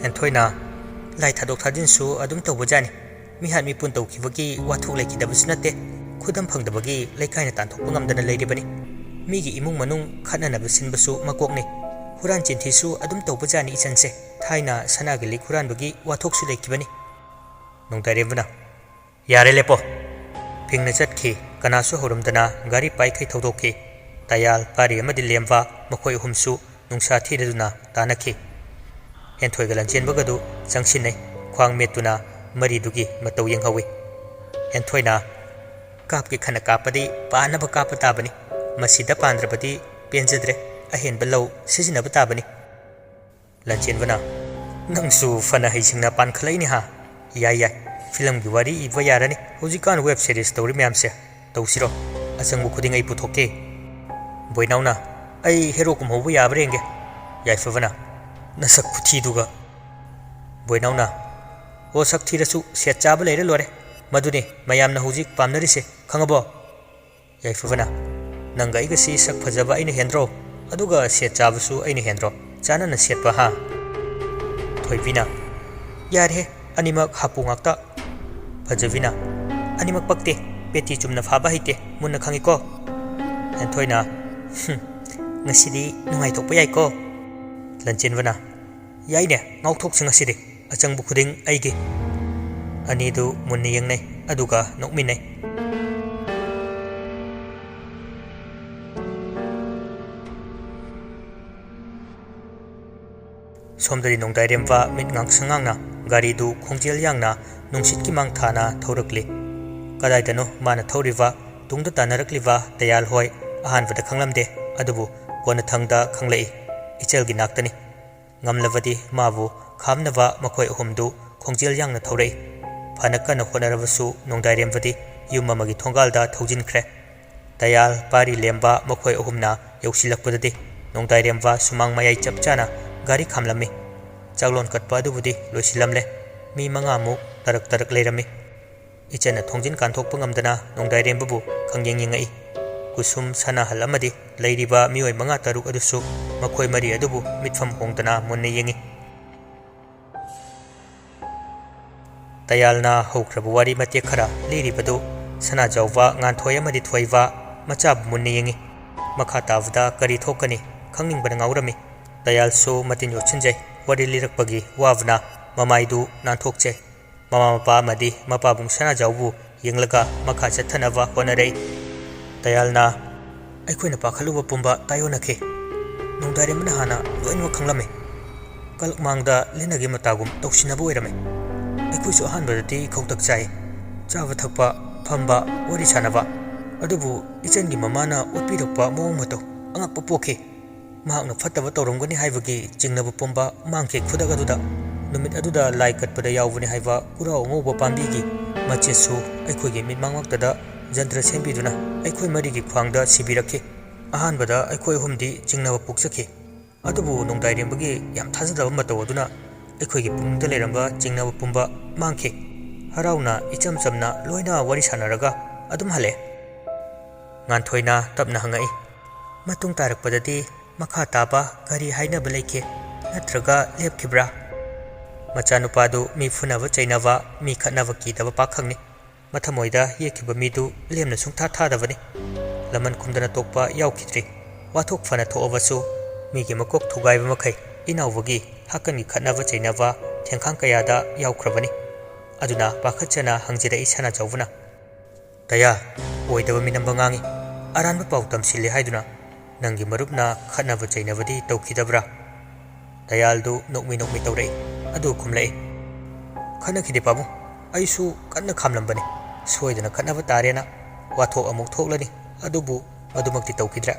ꯍꯦꯟꯊꯣꯏꯅ, ꯂꯥꯏ ꯊꯥꯗꯣꯛ ꯊꯥꯖꯤꯟꯁꯨ ꯑꯗꯨꯝ ꯇꯧꯕꯖꯥꯠꯅꯤ꯫ ꯃꯤꯍꯥꯠ ꯃꯤꯄꯨꯟ ꯇꯧꯈꯤꯕꯒꯤ ꯋꯥꯊꯣꯛ ꯂꯩꯈꯤꯗꯕꯁꯨ ꯅꯠꯇꯦ꯫ ꯈꯨꯗꯝ ꯐꯪꯗꯕꯒꯤ ꯂꯩꯀꯥꯏꯅ ꯇꯥꯟꯊꯣꯛꯄ ꯉꯝꯗꯅ ꯂꯩꯔꯤꯕꯅꯤ꯫ ꯃꯤꯒꯤ ꯏꯃꯨꯡ ꯃꯅꯨꯡ ꯈꯠꯅꯅꯕ ꯁꯤꯟꯕꯁꯨ ꯃꯀꯣꯛꯅꯤ꯫ ꯍꯨꯔꯥꯟ ꯆꯤꯟꯊꯤꯁꯨ ꯑꯗꯨꯝ ꯇꯧꯕꯖꯥꯠꯅꯤ ꯏꯆꯟꯁꯦ꯫ ꯊꯥꯏꯅ ꯁꯅꯥꯒꯤ ꯂꯤꯛ ꯍꯨꯔꯥꯟꯕꯒꯤ ꯋꯥꯊꯣꯛꯁꯨ ꯂꯩꯈꯤꯕꯅꯤ꯫ ꯅꯣꯡꯗꯥꯏꯔꯦꯝꯕꯅ, "ꯌꯥꯔꯦ, ꯂꯦꯞꯄꯣ!" ꯐꯤꯡꯅ ꯆꯠꯈꯤ꯫ ꯀꯅꯥꯁꯨ ꯍꯧꯔꯝꯗꯅ ꯒꯥꯔꯤ ꯄꯥꯏꯈꯩ ꯊꯧꯗꯣꯛꯈꯤ꯫ ꯇꯌꯥꯜ, ꯄꯥꯔꯤ ꯑꯃꯗꯤ ꯂꯦꯝꯕ, ꯃꯈꯣꯏ ꯑꯍꯨꯝꯁꯨ ꯅꯨꯡꯁꯥ ꯊꯤꯔꯗꯨꯅ ꯇꯥꯅꯈꯤ꯫ ꯍꯦꯟꯊꯣꯏꯒ ꯂꯟꯆꯦꯟꯕꯒꯗꯨ ꯆꯪꯁꯤꯟꯅꯩ꯫ ꯈ꯭ꯋꯥꯡ ꯃꯦꯠꯇꯨꯅ ꯃꯔꯤꯗꯨꯒꯤ ꯃꯇꯧ ꯌꯦꯡꯍꯧꯏ꯫ ꯍꯦꯟꯊꯣꯏꯅ, "ꯀꯥꯞꯀꯦ ꯈꯟꯅ ꯀꯥꯞꯄꯗꯤ ꯄꯥꯅꯕ ꯀꯥꯞꯄ ꯇꯥꯕꯅꯤ꯫ ꯃꯁꯤꯗ ꯄꯥꯟꯗ꯭ꯔꯕꯗꯤ ꯄꯦꯟꯖꯗ꯭ꯔꯦ꯫ ꯑꯍꯦꯟꯕ ꯂꯧ ꯁꯤꯖꯤꯟꯅꯕ ꯇꯥꯕꯅꯤ꯫" ꯂꯟꯆꯦꯟꯕꯅ, "ꯅꯪꯁꯨ ꯐꯅ ꯍꯩꯁꯤꯡꯅ ꯄꯥꯟꯈꯠꯂꯛꯏꯅꯦ ꯍꯥ? ꯌꯥꯏ, ꯌꯥꯏ, ꯐꯤꯂꯝꯒꯤ ꯋꯥꯔꯤ ꯏꯕ ꯌꯥꯔꯅꯤ꯫ ꯍꯧꯖꯤꯛꯀꯥꯟ ꯋꯦꯕ ꯁꯤꯔꯤꯁ ꯇꯧꯔꯤ ꯃꯌꯥꯝꯁꯦ꯫ ꯇꯧꯁꯤꯔꯣ? ꯑꯆꯪꯕ ꯈꯨꯗꯤꯡ ꯑꯩ ꯄꯨꯊꯣꯛꯀꯦ꯫" ꯕꯣꯏꯅꯥꯎꯅ, "ꯑꯩ ꯍꯦꯔꯣ ꯀꯨꯝꯍꯧꯕ ꯌꯥꯕ꯭ꯔꯥ ꯌꯦꯡꯒꯦ꯫" ꯌꯥꯏꯐꯕꯅ, "ꯅꯁꯛ ꯈꯨꯊꯤꯗꯨꯒ꯫" ꯕꯣꯏꯅꯥꯎꯅ, "ꯑꯣ, ꯁꯛ ꯊꯤꯔꯁꯨ ꯁꯦꯠ ꯆꯥꯕ ꯂꯩꯔ ꯂꯣꯏꯔꯦ꯫ ꯃꯗꯨꯅꯤ ꯃꯌꯥꯝꯅ ꯍꯧꯖꯤꯛ ꯄꯥꯝꯅꯔꯤꯁꯦ, ꯈꯪꯉꯕꯣ?" ꯌꯥꯏꯐꯕꯅ, "ꯅꯪꯒ ꯑꯩꯒꯁꯤ ꯁꯛ ꯐꯖꯕ ꯑꯩꯅ ꯍꯦꯟꯗ꯭ꯔꯣ? ꯑꯗꯨꯒ ꯁꯦꯠ ꯆꯥꯕꯁꯨ ꯑꯩꯅ ꯍꯦꯟꯗ꯭ꯔꯣ? ꯆꯥꯟꯅꯅ ꯁꯦꯠꯄ, ꯍꯥ?" ꯊꯣꯏꯕꯤꯅ, "ꯌꯥꯔꯦꯍꯦ, ꯑꯅꯤꯃꯛ ꯍꯥꯄꯨ ꯉꯥꯛꯇ꯫" ꯐꯖꯕꯤꯅ, "ꯑꯅꯤꯃꯛ ꯄꯛꯇꯦ, ꯄꯦꯇꯤ ꯆꯨꯝꯅ ꯐꯥꯕ ꯍꯩꯇꯦ, ꯃꯨꯟꯅ ꯈꯪꯉꯤꯀꯣ?" ꯍꯦꯟꯊꯣꯏꯅ, "ꯍꯨꯝ, ꯉꯁꯤꯗꯤ ꯅꯨꯡꯉꯥꯏꯊꯣꯛꯄ ꯌꯥꯏꯀꯣ?" ꯂꯟꯆꯦꯟꯕꯅ, "ꯌꯥꯏꯅꯦ, ꯉꯥꯎꯊꯣꯛꯁꯤ ꯉꯁꯤꯗꯤ꯫ ꯑꯆꯪꯕ ꯈꯨꯗꯤꯡ ꯑꯩꯒꯤ꯫" ꯑꯅꯤꯗꯨ ꯃꯨꯟꯅ ꯌꯦꯡꯅꯩ, ꯑꯗꯨꯒ ꯅꯣꯛꯃꯤꯟꯅꯩ꯫ ꯁꯣꯝꯗꯗꯤ ꯅꯣꯡꯗꯥꯏꯔꯦꯝꯕ ꯃꯤꯠ ꯉꯥꯡꯁꯪ ꯉꯥꯡꯅ ꯒꯥꯔꯤꯗꯨ ꯈꯣꯡꯖꯦꯜ ꯌꯥꯡꯅ ꯅꯨꯡꯁꯤꯠꯀꯤ ꯃꯥꯡ ꯊꯥꯅ ꯊꯧꯔꯛꯂꯤ꯫ ꯀꯗꯥꯏꯗꯅꯣ ꯃꯥꯅ ꯊꯧꯔꯤꯕ? ꯇꯨꯡꯗ ꯇꯥꯟꯅꯔꯛꯂꯤꯕ ꯗꯌꯥꯜ ꯍꯣꯏ ꯑꯍꯥꯟꯕꯗ ꯈꯪꯂꯝꯗꯦ, ꯑꯗꯨꯕꯨ ꯀꯣꯟꯅꯊꯪꯗ ꯈꯪꯂꯛꯏ꯫ ꯏꯆꯜꯒꯤ ꯅꯥꯛꯇꯅꯤ꯫ ꯉꯝꯂꯕꯗꯤ ꯃꯥꯕꯨ ꯈꯥꯝꯅꯕ ꯃꯈꯣꯏ ꯑꯍꯨꯝꯗꯨ ꯈꯣꯡꯖꯦꯜ ꯌꯥꯡꯅ ꯊꯧꯔꯛꯏ꯫ ꯐꯅ ꯀꯟꯅ ꯍꯣꯠꯅꯔꯕꯁꯨ ꯅꯣꯡꯗꯥꯏꯔꯦꯝꯕꯗꯤ ꯌꯨꯝ ꯑꯃꯒꯤ ꯊꯣꯡꯒꯥꯜꯗ ꯊꯧꯖꯤꯟꯈ꯭ꯔꯦ꯫ ꯗꯌꯥꯜ, ꯄꯥꯔꯤ ꯂꯦꯝꯕ ꯃꯈꯣꯏ ꯑꯍꯨꯝꯅ ꯌꯧꯁꯤꯜꯂꯛꯄꯗꯗꯤ ꯅꯣꯡꯗꯥꯏꯔꯦꯝꯕ ꯁꯨꯃꯥꯡ ꯃꯌꯥꯏ ꯆꯞ ꯆꯥꯅ ꯒꯥꯔꯤ ꯈꯥꯝꯂꯝꯃꯤ꯫ ꯆꯥꯛꯂꯣꯟ ꯀꯠꯄ ꯑꯗꯨꯕꯨꯗꯤ ꯂꯣꯏꯁꯤꯜꯂꯝꯂꯦ꯫ ꯃꯤ ꯃꯉꯥꯃꯨꯛ ꯇꯔꯛ ꯇꯔꯛ ꯂꯩꯔꯝꯃꯤ꯫ ꯏꯆꯟꯅ ꯊꯣꯡꯖꯤꯟ ꯀꯥꯟꯊꯣꯛꯄ ꯉꯝꯗꯅ ꯅꯣꯡꯗꯥꯏꯔꯦꯝꯕꯕꯨ ꯈꯪꯌꯦꯡ ꯌꯦꯡꯉꯛꯏ꯫ ꯀꯨꯁꯨꯝ, ꯁꯅꯥꯍꯜ ꯑꯃꯗꯤ ꯂꯩꯔꯤꯕ ꯃꯤꯑꯣꯏ ꯃꯉꯥ ꯇꯔꯨꯛ ꯑꯗꯨꯁꯨ ꯃꯈꯣꯏ ꯃꯔꯤ ꯑꯗꯨꯕꯨ ꯃꯤꯠꯐꯝ ꯍꯣꯡꯗꯅ ꯃꯨꯟꯅ ꯌꯦꯡꯏ꯫ ꯇꯌꯥꯜꯅ ꯍꯧꯈ꯭ꯔꯕ ꯋꯥꯔꯤ ꯃꯇꯦꯛ ꯈꯔ ꯂꯤꯔꯤꯕꯗꯨ ꯁꯅꯥꯖꯥꯎꯕ, ꯉꯥꯟꯊꯣꯏ ꯑꯃꯗꯤ ꯊꯣꯏꯕ ꯃꯆꯥꯕꯨ ꯃꯨꯟꯅ ꯌꯦꯡꯏ꯫ ꯃꯈꯥ ꯇꯥꯕꯗ ꯀꯔꯤ ꯊꯣꯛꯀꯅꯤ ꯈꯪꯅꯤꯡꯕꯅ ꯉꯥꯎꯔꯝꯃꯤ꯫ ꯇꯌꯥꯜꯁꯨ ꯃꯇꯤꯟ ꯌꯣꯠꯁꯤꯟꯖꯩ꯫ ꯋꯥꯔꯤ ꯂꯤꯔꯛꯄꯒꯤ ꯋꯥꯕꯅ ꯃꯃꯥꯏꯗꯨ ꯅꯥꯟꯊꯣꯛꯆꯩ꯫ ꯃꯃꯥ ꯃꯄꯥ ꯑꯃꯗꯤ ꯃꯄꯥꯕꯨꯡ ꯁꯅꯥꯖꯥꯎꯕꯨ ꯌꯦꯡꯂꯒ ꯃꯈꯥ ꯆꯠꯊꯅꯕ ꯍꯣꯠꯅꯔꯛꯏ꯫ ꯇꯌꯥꯜꯅ, ꯑꯩꯈꯣꯏꯅ ꯄꯥꯈꯠꯂꯨꯕ ꯄꯨꯝꯕ ꯇꯥꯏꯑꯣꯟꯅꯈꯤ꯫ ꯅꯣꯡꯗꯥꯏꯔꯦꯝꯕꯅ ꯍꯥꯟꯅ ꯂꯣꯏꯅꯃꯛ ꯈꯪꯂꯝꯃꯤ꯫ ꯀꯂꯛꯃꯥꯡꯗ ꯂꯤꯟꯅꯒꯤ ꯃꯇꯥꯒꯨꯝ ꯇꯧꯁꯤꯟꯅꯕ ꯑꯣꯏꯔꯝꯃꯤ꯫ ꯑꯩꯈꯣꯏꯁꯨ ꯑꯍꯥꯟꯕꯗꯗꯤ ꯈꯧꯇꯛ ꯆꯥꯏ꯫ ꯆꯥꯕ ꯊꯛꯄ, ꯐꯝꯕ, ꯋꯥꯔꯤ ꯁꯥꯟꯅꯕ꯫ ꯑꯗꯨꯕꯨ ꯏꯆꯟꯒꯤ ꯃꯃꯥꯅ ꯎꯠꯄꯤꯔꯛꯄ ꯃꯑꯣꯡ ꯃꯇꯧ ꯑꯉꯛꯄ ꯄꯣꯛꯈꯤ꯫ ꯃꯍꯥꯛꯅ ꯐꯠꯇꯕ ꯇꯧꯔꯝꯒꯅꯤ ꯍꯥꯏꯕꯒꯤ ꯆꯤꯡꯅꯕ ꯄꯨꯝꯕ ꯃꯥꯡꯈꯤ ꯈꯨꯗꯛ ꯑꯗꯨꯗ꯫ ꯅꯨꯃꯤꯠ ꯑꯗꯨꯗ ꯂꯥꯏ ꯀꯠꯄꯗ ꯌꯥꯎꯕꯅꯤ ꯍꯥꯏꯕ ꯀꯨꯔꯥꯎ ꯑꯉꯧꯕ ꯄꯥꯝꯕꯤꯒꯤ ꯃꯆꯦꯠꯁꯨ ꯑꯩꯈꯣꯏꯒꯤ ꯃꯤꯠꯃꯥꯡ ꯉꯛꯇꯗ ꯖꯟꯇ꯭ꯔ ꯁꯦꯝꯕꯤꯗꯨꯅ ꯑꯩꯈꯣꯏ ꯃꯔꯤꯒꯤ ꯈ꯭ꯋꯥꯡꯗ ꯁꯤꯕꯤꯔꯛꯈꯤ꯫ ꯑꯍꯥꯟꯕꯗ ꯑꯩꯈꯣꯏ ꯑꯍꯨꯝꯗꯤ ꯆꯤꯡꯅꯕ ꯄꯣꯛꯆꯈꯤ꯫ ꯑꯗꯨꯕꯨ ꯅꯣꯡꯗꯥꯏꯔꯦꯝꯕꯒꯤ ꯌꯥꯝ ꯊꯥꯖꯗꯕ ꯃꯇꯧ ꯑꯗꯨꯅ ꯑꯩꯈꯣꯏꯒꯤ ꯄꯨꯛꯅꯤꯡꯗ ꯂꯩꯔꯝꯕ ꯆꯤꯡꯅꯕ ꯄꯨꯝꯕ ꯃꯥꯡꯈꯤ꯫ ꯍꯔꯥꯎꯅ ꯏꯆꯝ ꯆꯝꯅ ꯂꯣꯏꯅ ꯋꯥꯔꯤ ꯁꯥꯟꯅꯔꯒ ꯑꯗꯨꯝ ꯍꯜꯂꯛꯑꯦ꯫ ꯉꯥꯟꯊꯣꯏꯅ ꯇꯞꯅ ꯍꯪꯉꯛꯏ, ꯃꯇꯨꯡ ꯇꯥꯔꯛꯄꯗꯗꯤ ꯃꯈꯥ ꯇꯥꯕ ꯀꯔꯤ ꯍꯥꯏꯅꯕ ꯂꯩꯈꯤ? ꯅꯠꯇ꯭ꯔꯒ ꯂꯦꯞꯈꯤꯕ꯭ꯔꯥ? ꯃꯆꯥꯅꯨꯄꯥꯗꯨ ꯃꯤ ꯐꯨꯅꯕ ꯆꯩꯅꯕ, ꯃꯤ ꯈꯠꯅꯕ ꯀꯤꯗꯕ ꯄꯥꯈꯪꯅꯤ꯫ ꯃꯊꯃꯣꯏꯗ ꯌꯦꯛꯈꯤꯕ ꯃꯤꯗꯨ ꯂꯦꯝꯅ ꯁꯨꯡꯊꯥ ꯊꯥꯗꯕꯅꯤ꯫ ꯂꯃꯟ ꯈꯨꯝꯗꯅ ꯇꯣꯛꯄ ꯌꯥꯎꯈꯤꯗ꯭ꯔꯤ꯫ ꯋꯥꯊꯣꯛ ꯐꯅ ꯊꯣꯛꯑꯕꯁꯨ ꯃꯤꯒꯤ ꯃꯀꯣꯛ ꯊꯨꯒꯥꯏꯕ ꯃꯈꯩ ꯏꯅꯥꯎꯕꯒꯤ ꯍꯥꯛꯀꯟꯒꯤ ꯈꯠꯅꯕ ꯆꯩꯅꯕ ꯊꯦꯡꯈꯥꯡ ꯀꯌꯥꯗ ꯌꯥꯎꯈ꯭ꯔꯕꯅꯤ꯫ ꯑꯗꯨꯅ ꯄꯥꯈꯠꯆꯅ ꯍꯪꯖꯔꯛꯏ ꯁꯅꯥꯆꯧꯕꯅ꯫ ꯇꯌꯥ, ꯑꯣꯏꯗꯕ ꯃꯤꯅꯝꯕ ꯉꯥꯡꯉꯤ꯫ ꯑꯔꯥꯟꯕ ꯄꯥꯎ ꯇꯝꯁꯤꯜꯂꯦ ꯍꯥꯏꯗꯨꯅ ꯅꯪꯒꯤ ꯃꯔꯨꯞꯅ ꯈꯠꯅꯕ ꯆꯩꯅꯕꯗꯤ ꯇꯧꯈꯤꯗꯕ꯭ꯔꯥ? ꯇꯌꯥꯜꯗꯨ ꯅꯣꯛꯃꯤ ꯅꯣꯛꯃꯤ ꯇꯧꯔꯛꯏ꯫ ꯑꯗꯨ ꯈꯨꯝꯂꯛꯏ, ꯈꯠꯅꯈꯤꯗꯦ ꯄꯥꯕꯨꯡ, ꯑꯩꯁꯨ ꯀꯟꯅ ꯈꯥꯝꯂꯝꯕꯅꯤ꯫ ꯁꯣꯏꯗꯅ ꯈꯠꯅꯕ ꯇꯥꯔꯦꯅ꯫ ꯋꯥꯊꯣꯛ ꯑꯃꯨꯛ ꯊꯣꯛꯂꯅꯤ, ꯑꯗꯨꯕꯨ ꯃꯗꯨꯃꯛꯇꯤ ꯇꯧꯈꯤꯗ꯭ꯔꯦ꯫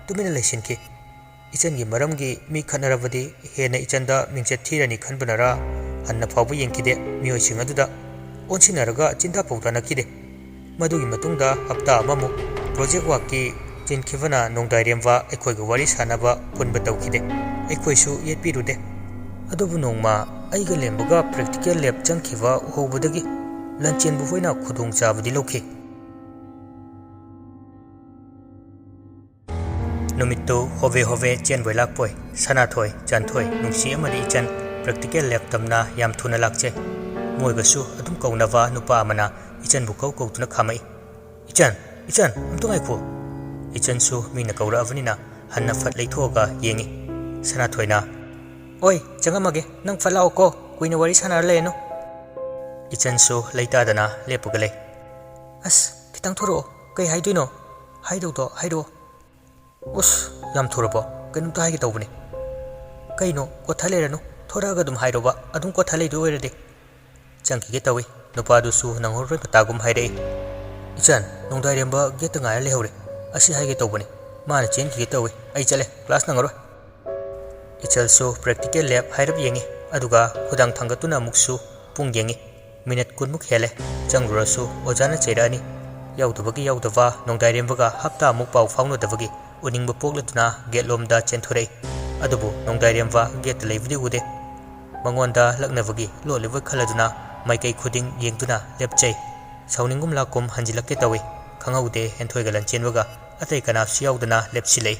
ꯇꯨꯃꯤꯟꯅ ꯂꯩꯁꯤꯟꯈꯤ꯫ ꯏꯆꯟꯒꯤ ꯃꯔꯝꯒꯤ ꯃꯤ ꯈꯠꯅꯔꯕꯗꯤ ꯍꯦꯟꯅ ꯏꯆꯟꯗ ꯃꯤꯡꯆꯠ ꯊꯤꯔꯅꯤ ꯈꯟꯕꯅꯔꯥ ꯍꯟꯅ ꯐꯥꯎꯕ ꯌꯦꯡꯈꯤꯗꯦ ꯃꯤꯑꯣꯏꯁꯤꯡ ꯑꯗꯨꯗ꯫ ꯑꯣꯟꯁꯤꯟꯅꯔꯒ ꯆꯤꯟꯗꯥ ꯄꯥꯎꯗꯥꯅꯈꯤꯗꯦ꯫ ꯃꯗꯨꯒꯤ ꯃꯇꯨꯡꯗ ꯍꯞꯇꯥ ꯑꯃꯃꯨꯛ ꯄ꯭ꯔꯣꯖꯦꯛ ꯋꯥꯛꯀꯤ ꯆꯤꯟꯈꯤꯕꯅ ꯅꯣꯡꯗꯥꯏꯔꯦꯝꯕ ꯑꯩꯈꯣꯏꯒ ꯋꯥꯔꯤ ꯁꯥꯟꯅꯕ ꯄꯨꯟꯕ ꯇꯧꯈꯤꯗꯦ꯫ ꯑꯩꯈꯣꯏꯁꯨ ꯌꯦꯠꯄꯤꯔꯨꯗꯦ꯫ ꯑꯗꯨꯕꯨ ꯅꯣꯡꯃ ꯑꯩꯒ ꯂꯦꯝꯕꯒ ꯄ꯭ꯔꯦꯛꯇꯤꯀꯦꯜ ꯂꯦꯕ ꯆꯪꯈꯤꯕ ꯎꯍꯧꯕꯗꯒꯤ ꯂꯟꯆꯦꯟꯕ ꯍꯣꯏꯅ ꯈꯨꯗꯣꯡꯆꯥꯕꯗꯤ ꯂꯧꯈꯤ꯫ ꯅꯨꯃꯤꯠꯇꯨ ꯍꯣꯕꯦ ꯍꯣꯕꯦ ꯆꯦꯟꯕꯣꯏ ꯂꯥꯛꯄꯣꯏ ꯁꯅꯥꯊꯣꯏ, ꯆꯥꯟꯊꯣꯏ, ꯅꯨꯡꯁꯤ ꯑꯃꯗꯤ ꯏꯆꯟ practical lab ꯇꯝꯅ ꯌꯥꯝ ꯊꯨꯅ ꯂꯥꯛꯆꯩ꯫ ꯃꯣꯏꯒꯁꯨ ꯑꯗꯨꯝ ꯀꯧꯅꯕ ꯅꯨꯄꯥ ꯑꯃꯅ ꯏꯆꯟꯕꯨ ꯀꯧ ꯀꯧꯗꯨꯅ ꯈꯥꯝꯃꯛꯏ꯫ "ꯏꯆꯟ, ꯏꯆꯟ, ꯑꯝꯇ ꯉꯥꯏꯈꯣ!" ꯏꯆꯟꯁꯨ ꯃꯤꯅ ꯀꯧꯔꯛꯑꯕꯅꯤꯅ ꯍꯟꯅ ꯐꯠ ꯂꯩꯊꯣꯛꯑꯒ ꯌꯦꯡꯉꯤ꯫ ꯁꯅꯥꯊꯣꯏꯅ, "ꯑꯣꯏ, ꯆꯪꯉꯝꯃꯒꯦ, ꯅꯪ ꯐꯠ ꯂꯥꯛꯑꯣꯀꯣ, ꯀꯨꯏꯅ ꯋꯥꯔꯤ ꯁꯥꯟꯅꯔ ꯂꯩꯔꯅꯨ꯫" ꯏꯆꯟꯁꯨ ꯂꯩꯇꯥꯗꯅ ꯂꯦꯞꯄꯒ ꯂꯩ꯫ "ꯑꯁ, ꯈꯤꯇꯪ ꯊꯣꯔꯛꯑꯣ, ꯀꯩ ꯍꯥꯏꯗꯣꯏꯅꯣ? ꯍꯥꯏꯗꯧꯗꯣ ꯍꯥꯏꯔꯛꯑꯣ꯫" "ꯎꯁ, ꯌꯥꯝ ꯊꯨꯔꯕꯣ? ꯀꯩꯅꯣꯝꯇ ꯍꯥꯏꯒꯦ ꯇꯧꯕꯅꯤ꯫" "ꯀꯩꯅꯣ? ꯀꯣꯊ ꯂꯩꯔꯅꯨ, ꯊꯣꯔꯛꯑꯒ ꯑꯗꯨꯝ ꯍꯥꯏꯔꯣꯕ, ꯑꯗꯨꯝ ꯀꯣꯊ ꯂꯩꯗꯣꯏ ꯑꯣꯏꯔꯗꯤ꯫" ꯆꯪꯈꯤꯒꯦ ꯇꯧꯏ꯫ ꯅꯨꯄꯥꯗꯨꯁꯨ ꯅꯪꯍꯧꯔꯣꯏ ꯃꯇꯥꯒꯨꯝ ꯍꯥꯏꯔꯛꯏ꯫ "ꯏꯆꯟ, ꯅꯣꯡꯗꯥꯏꯔꯦꯝꯕ ꯒꯦꯠꯇ ꯉꯥꯏꯔ ꯂꯩꯍꯧꯔꯦ꯫ ꯑꯁꯤ ꯍꯥꯏꯒꯦ ꯇꯧꯕꯅꯤ꯫ ꯃꯥꯅ ꯆꯦꯟꯈꯤꯒꯦ ꯇꯧꯏ꯫ ꯑꯩ ꯆꯠꯂꯦ, ꯀ꯭ꯂꯥꯁ ꯅꯪꯉꯔꯣꯏ꯫" ꯏꯆꯜꯁꯨ practical lab ꯍꯥꯏꯔꯞ ꯌꯦꯡꯉꯤ, ꯑꯗꯨꯒ ꯈꯨꯗꯥꯡ ꯊꯥꯡꯒꯠꯇꯨꯅ ꯑꯃꯨꯛꯁꯨ ꯄꯨꯡ ꯌꯦꯡꯉꯤ꯫ ꯃꯤꯅꯠ ꯀꯨꯟꯃꯨꯛ ꯍꯦꯜꯂꯦ꯫ ꯆꯪꯂꯨꯔꯁꯨ ꯑꯣꯖꯥꯅ ꯆꯩꯔꯛꯑꯅꯤ꯫ ꯌꯥꯎꯗꯕꯒꯤ ꯌꯥꯎꯗꯕ, ꯅꯣꯡꯗꯥꯏꯔꯦꯝꯕꯒ ꯍꯞꯇꯥꯃꯨꯛ ꯄꯥꯎ ꯐꯥꯎꯅꯗꯕꯒꯤ ꯎꯅꯤꯡꯕ ꯄꯣꯛꯂꯗꯨꯅ ꯒꯦꯠꯂꯣꯝꯗ ꯆꯦꯟꯊꯣꯔꯛꯏ꯫ ꯑꯗꯨꯕꯨ ꯅꯣꯡꯗꯥꯏꯔꯦꯝꯕ ꯒꯦꯠꯇ ꯂꯩꯕꯗꯤ ꯎꯗꯦ꯫ ꯃꯉꯣꯟꯗ ꯂꯛꯅꯕꯒꯤ ꯂꯣꯠꯂꯤꯕꯣꯏ ꯈꯜꯂꯗꯨꯅ ꯃꯥꯏꯀꯩ ꯈꯨꯗꯤꯡ ꯌꯦꯡꯗꯨꯅ ꯂꯦꯞꯆꯩ꯫ ꯁꯥꯎꯅꯤꯡꯒꯨꯝ ꯂꯥꯛꯀꯨꯝ ꯍꯟꯖꯤꯜꯂꯛꯀꯦ ꯇꯧꯏ꯫ ꯈꯪꯍꯧꯗꯦ ꯍꯦꯟꯊꯣꯏꯒ ꯂꯟꯆꯦꯟꯕꯒ ꯑꯇꯩ ꯀꯅꯥꯁꯨ ꯌꯥꯎꯗꯅ ꯂꯦꯞꯁꯤꯜꯂꯛꯏ꯫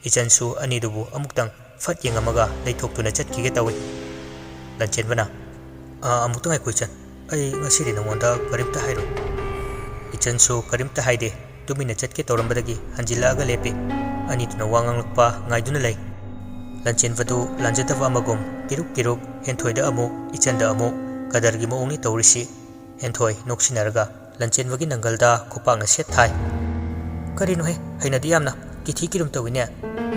ꯏꯆꯟꯁꯨ ꯑꯅꯤꯗꯨꯕꯨ ꯑꯃꯨꯛꯇꯪ ꯐꯠ ꯌꯦꯡꯉꯝꯃꯒ ꯂꯩꯊꯣꯛꯇꯨꯅ ꯆꯠꯈꯤꯒꯦ ꯇꯧꯏ꯫ ꯂꯟꯆꯦꯟꯕꯅ, "ꯑꯥ, ꯑꯃꯨꯛꯇ ꯉꯥꯏꯈꯣ ꯏꯆꯟ, ꯑꯩ ꯉꯁꯤꯗꯤ ꯅꯉꯣꯟꯗ ꯀꯔꯤꯝꯇ ꯍꯥꯏꯔꯣꯏ꯫" ꯏꯆꯟꯁꯨ ꯀꯔꯤꯝꯇ ꯍꯥꯏꯗꯦ꯫ ꯇꯨꯃꯤꯟꯅ ꯆꯠꯀꯦ ꯇꯧꯔꯝꯕꯗꯒꯤ ꯍꯟꯖꯤꯜꯂꯛꯑꯒ ꯂꯦꯞꯄꯤ꯫ ꯑꯅꯤꯗꯨꯅ ꯋꯥ ꯉꯥꯡꯂꯛꯄ ꯉꯥꯏꯗꯨꯅ ꯂꯩ꯫ ꯂꯟꯆꯦꯟꯕꯗꯨ ꯂꯥꯟꯖꯗꯕ ꯑꯃꯒꯨꯝ ꯀꯤꯔꯨꯛ ꯀꯤꯔꯨꯛ ꯍꯦꯟꯊꯣꯏꯗ ꯑꯃꯨꯛ, ꯏꯆꯟꯗ ꯑꯃꯨꯛ, ꯀꯗꯔꯒꯤ ꯃꯑꯣꯡꯅꯤ ꯇꯧꯔꯤꯁꯤ꯫ ꯍꯦꯟꯊꯣꯏ ꯅꯣꯛꯁꯤꯟꯅꯔꯒ ꯂꯟꯆꯦꯟꯕꯒꯤ ꯅꯪꯒꯜꯗ ꯈꯨꯄꯥꯛꯅ ꯁꯦꯠ ꯊꯥꯏ꯫ "ꯀꯔꯤꯅꯣꯍꯦ, ꯍꯩꯅꯗꯤ ꯌꯥꯝꯅ꯫ ꯀꯤꯊꯤ ꯀꯤꯔꯨꯝ ꯇꯧꯏꯅꯦ꯫